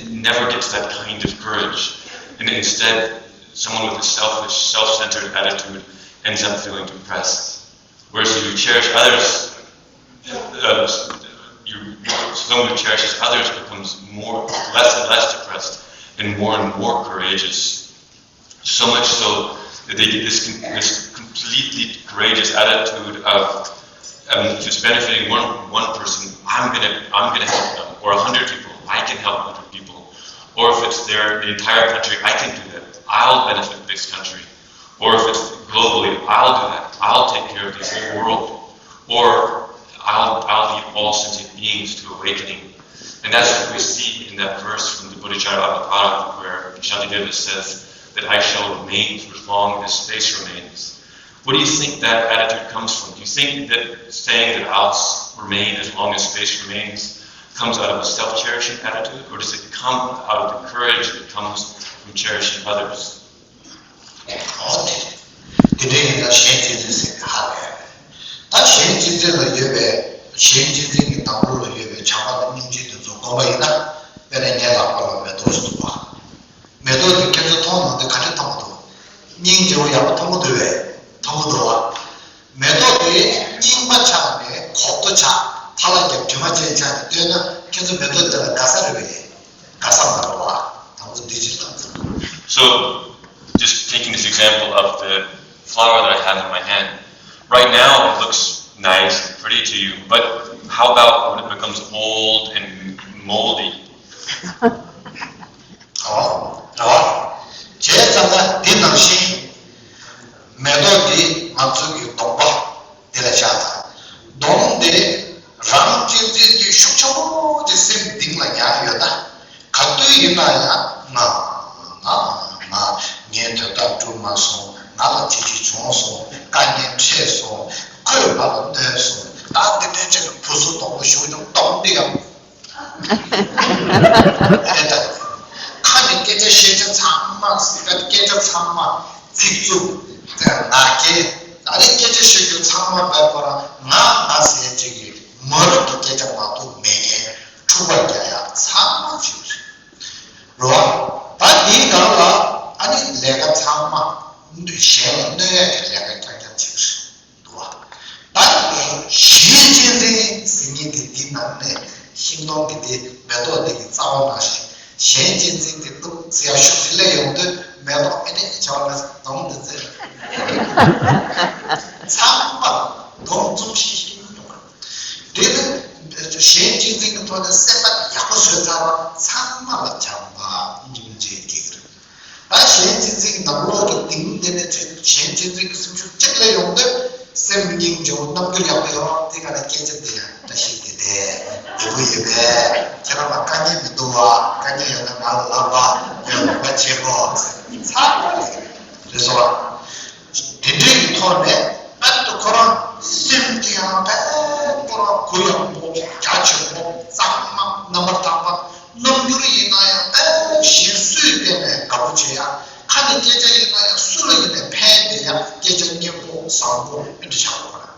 never gets that kind of courage. And instead, someone with a selfish, self centered attitude ends up feeling depressed. Whereas if you cherish others, uh, you, someone who cherishes others becomes more, less and less depressed and more and more courageous. So much so that they get this, this completely courageous attitude of um, if it's benefiting one, one person, I'm gonna, I'm gonna help them, or a hundred people, I can help a hundred people, or if it's their the entire country, I can do that. I'll benefit this country. Or if it's globally, I'll do that. I'll take care of the whole world. Or I'll, I'll lead all sentient beings to awakening. And that's what we see in that verse from the Bodhicharya Avatar, where Shantideva says that I shall remain for as long as space remains. What do you think that attitude comes from? Do you think that saying that I'll remain as long as space remains comes out of a self cherishing attitude, or does it come out of the courage that comes from cherishing others? ཨོ་དེ་དེ་འདྲ་ཡིན་ན་གཞན་གཅེས་འཛིན་ཟེར་བའི་ཧ་ལས། ད་གཞན་གཅེས་འཛིན་ལ་ཡོད་པའི་གཞན་གཅེས་འཛིན་གྱི་ནང་ལོགས་ལ་ཡོད་པའི་བྱམས་པ་དང་སྙིང་རྗེ་དེ་ཚོ་བསྒོམ་པ་ཡིན་ན། དཔེར་ན་ངའི་ལག་པ་ལ་མེ་ཏོག་ཞིག་འདུག་པ། མེ་ཏོག་དེ་ཁྱེད་ཚོ་མཐོང་ནང་དུ་ག་འདྲ་མཐོང་གི་འདུག་སྙིང་རྗེ་པོ་ཡག་པོ་མཐོང་གི་འདུག་བས། མཐོང་གི་འདུག་བ། མེ་ཏོག་དེ་རྙིང་པ་ཆགས་ནས་གོག་ཏོ་ཆགས། ཐལ་བ་བརྒྱབ་དྲི་མ་ཅན་ཆགས་ནས་སྟོན་ན་ཁྱེད་ཚོ་མེ་ཏོག་དེ་ལ་དགའ་ས་རེད་པས། དགའ་ས་མ་རེད་བ། དང་པོ་འདི་ཅི་ལྟར་ཚོར། So, just taking this example of the flower that I have in my hand. Right now, it looks nice and pretty to you, but how about when it becomes old and moldy? ཨོ། རེད་བ། བྱས་ཙང་ན་འདི་ནང་བཞིན་མེ་ཏོག་འདི་ང་ཚོ་གི་གདོང་པ་འདི་ལ་བཞག་དང་། གདོང་འདི་རང་གཅེས་འཛིན་གྱི་ཤུགས་ཆེན་པོ་དེ་སེམས་གཏིང་ལ་ཉར་ཡོད་ན། ག་དུས་ཡིན་ན་ཡང་ང་ང་ང་ངས་དོན་དག་སྒྲུབ་མ་སོང་། ང་ལ་ཅི་ཅི་བྱུང་སོང་། དཀའ་ངལ་འཕྲད་སོང་། ཁོས་ང་ལ་གནོད་སོང་། ད་འདི་འདྲའི་ཆེད་དུ་བུ་གཟུགས་སྡོང་པོ་ཞུགས་ཀྱང་གདོང་འདི་ཡང་། ཨེ་ད། ཁ་ནས་སྐད་ཆ་བཤད་ཆ་ཚང་མ་ཟིག་ག་སྐད་ཆ་ཚང་མ་ཚིག་རྩུབ། ང་རྒྱལ། ཨ་ནི་སྐད་ཆ་བཤད་རྒྱུ་ཚང་མ་བས་པ་ར་ང་ང་ཟེར་ཅིག་གི་མ་རབས་ཀྱི་སྐད་ཆ་མ་གཏོགས་མེད་མཁན་འཁྲུག་པ་རྒྱག་ཡག་ཚང་མ་བྱེད་རེད། རོ། ད་འདིའི་སྒང་ལ་ཨ་ནི་ལས་ཀ་ཚང་མ་གཞན་ལ་གནོད་ཡག་གི་ལས་ཀ་རྐྱང་རྐྱང་བྱེད་རེད། འདུག་བ། ད་གཞན་གཅེས་འཛིན་ཟེར་མཁན་དེ་འདི་ནང་ནས་ཤིང་སྡོང་གི་དེ་མེ་ཏོག་འདི་གི་རྩ་བ་ནང་བཞིན་གཞན་གཅེས་འཛིན་གྱི་འདུག་ཟེར་ཡ་ཤུགས་ཀྱིས་སླེབས་ཡོང་དུས་མེ་ཏོག་ཨེ་ནས་བྱ་བ་ལ་སྡོང་འདི་ཚེ་ཚང་མ་སྡོང་འཛུམ་ཤིག་ཤིག་ཡོང་བ། དེ་ནི་གཞན་གཅེས་འཛིན་གྱི་ཐོག་ནས་སེམས་པ་ཡག་པོ་བཟོས་ཚར་བ་ཚང་མ་ལ་བྱམས་པ་སྙིང་རྗེ་སྐྱེ་གི་རེད། ད་གཞན་གཅེས་འཛིན་གྱི་ནང་ལོགས་ཀྱི་གཏིང་དེ་ནས་གཞན་གཅེས་འཛིན་གྱི་སེམས་ཤུགས་གཅིག་ལས་ཡོང་དུས་སེམས་སྙིང་རྗེ་བོ་རྣམ་འགྱུར་ཡག་པོ་ཡོང་བ་དེ་ག་ལ་སྐད་ཆ་དེ་ཡང་བཀྲ་ཤིས་བདེ་ལེགས་བདེ་པོ་ཡོད་པས་ཁྱེད་རང་ལ་དཀའ་ངལ་མི་འདུག་བ། དཀའ་ངལ་ཡོད་ན་ང་ལ་ལབ་པ་ཡང་ལབ་པ་བྱེད་དགོས་ཚར་བ་རེད་སོ། དེ་འདྲའི་ཐོག་ནས་ཨ་ཏུ་ཁོ་རང་སེམས་དེ་ཡང་དཔེ་ཁོ་རང་གུ་ཡངས་པོ་རྒྱ་ཆེན་པོ་གཙང་མ་རྣམ་པར་དག་པ། རྣམ་འགྱུར་ཡིན་ན་ཡང་ཨེ་གཞན་སུའི་སྟེང་ནས་དགའ་པོ་བྱེད་ཡ། ཁ་ནས་སྐད་ཆ་ཡིན་ན་ཡང་སུ་ལ་ཡིན་ནའི་ཕན་བདེ་ཡ་སྐད་ཆ་སྙན་པོ་བཟང་པོ་ཨེ་འདྲ་ཆགས་པ་རེད།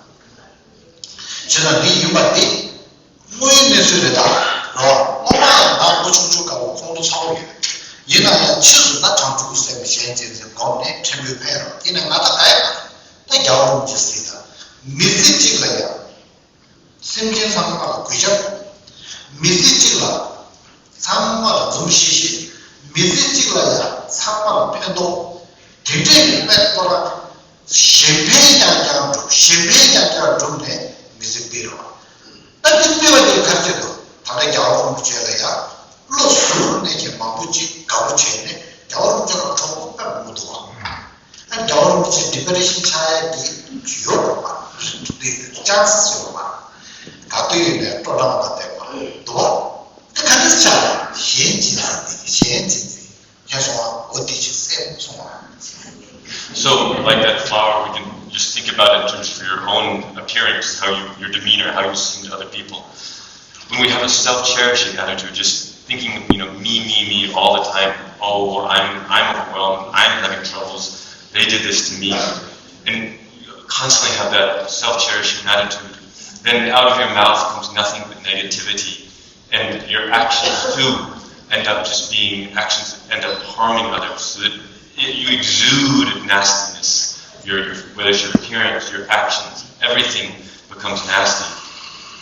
བྱས་ཙང་འདི་ཡིན་པ་འདི་དངོས་ཡོད་གནས་ཚུལ་རེད་ད། རོ། སྔོན་མ་ཡང་ང་ལོ་ཆུང་ཆུང་སྐབས་ཁོང་ཁྲོ་ཚ་པོ་ཡོད། ཡིན་ན་ཡང་ཕྱིས་སུ་ད་གྲངས་ཐུབ་སེམས་གཞན་གཅེས་འཛིན་སྒོམ་ནས་ཕྲན་བུ་ཕན་རོགས་ཡིན་ན་ང་ད་ག་ཡ་ད་རྒྱལ་བ་རིན་པོ་ཆེ་ཟེར་ད་མི་ཚེ་གཅིག་ལ་ཡང་། སེམས་ཅན་ཚང་མ་ལ་གུས་ཞབས། མི་ཚེ་གཅིག་ལ་ཚང་མ་ལ་འཛུམ་ཤིག་ཤིག་མི་ཚེ་གཅིག་ལ་ཡང་ཚང་མ་ལ་ཕན་ཐོགས། དེ་ དེ་འདྲའི་རིག་པའི་ཐོག་ལ་གཞན་ཕན་རྐྱང་རྐྱང་སྒྲུབ། གཞན་ཕན་རྐྱང་རྐྱང་སྒྲུབ་ནས་མི་ཚེ་སྤེལ་རོགས། ད་འདི་སྤེལ་བ་དེ་ག་རེ་བྱེད་དོ། ད་ལྟ་རྒྱལ་བ་རིན་པོ་ཆེ་ལ་ཡང་བློ་གཟུར་གནས་མཁན་མང་པོ་ཅིག་དགའ་པོ་བྱས་ནས་རྒྱལ་བ་རིན་པོ་ཆེ་ལ་གྲོགས་པོ་དཔེ་མང་པོ་འདུག་བ། ཨ་རྒྱལ་བ་རིན་པོ་ཆེ་ཌི་པ་རེ་ཤན་ཆགས་ཡ་དེ་ཡོད་པ་ཅང་ཡོད་པ། ག་དུས་ཡིན་ནའི་སྤྲོ་བྲང་ལ་བསྡད་པ་འདུག་བ། དེ་ག་འདྲ་ཆགས་ཡ། གཞན་གྱིས་ན་དེ་གཞན་གྱིས་ནི་ཁྱེད་སོང་བ་འོ་དེ་ཅིག་སེམས་སོང་བ། So, like that flower, we can just think about it in terms of your own appearance, how you, your demeanor, how you seem to other people. When we have a self-cherishing attitude, just thinking, you know, me, me, me all the time. Oh, I'm, I'm overwhelmed. I'm having troubles. They did this to me, and you constantly have that self-cherishing attitude. Then out of your mouth comes nothing but negativity, and your actions too end up just being actions that end up harming others. So that it, you exude nastiness. Your, your, whether it's your appearance, your actions, everything becomes nasty.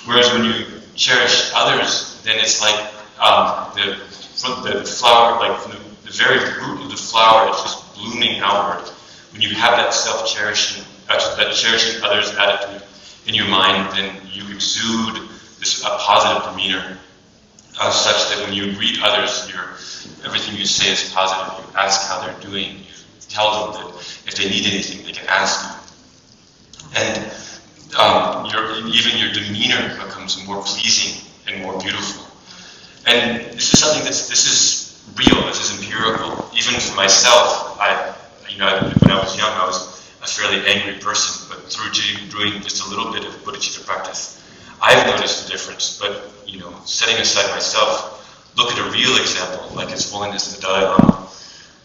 Whereas when you cherish others, then it's like um, the from the flower, like from the, the very root of the flower, it's just blooming outward. When you have that self-cherishing, that, that cherishing others attitude in your mind, then you exude this a positive demeanor, uh, such that when you greet others, your everything you say is positive. You ask how they're doing. You tell them that if they need anything, they can ask you. And um, your, even your demeanor becomes more pleasing and more beautiful. And this is something that's, this is real, this is empirical. Even for myself, I, you know, when I was young, I was a fairly angry person, but through doing just a little bit of bodhicitta practice, I've noticed a difference. But, you know, setting aside myself, look at a real example, like His Holiness the Dalai Lama,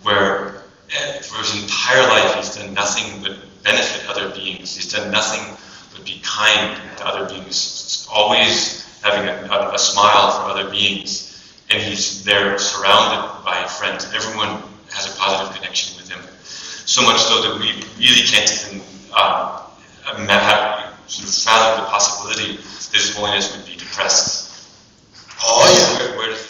where and for his entire life, he's done nothing but benefit other beings. He's done nothing but be kind to other beings, always having a, a, a smile for other beings. And he's there surrounded by friends. Everyone has a positive connection with him. So much so that we really can't even um, ima- have, sort of fathom the possibility that His Holiness would be depressed. Oh, yeah. Where, where does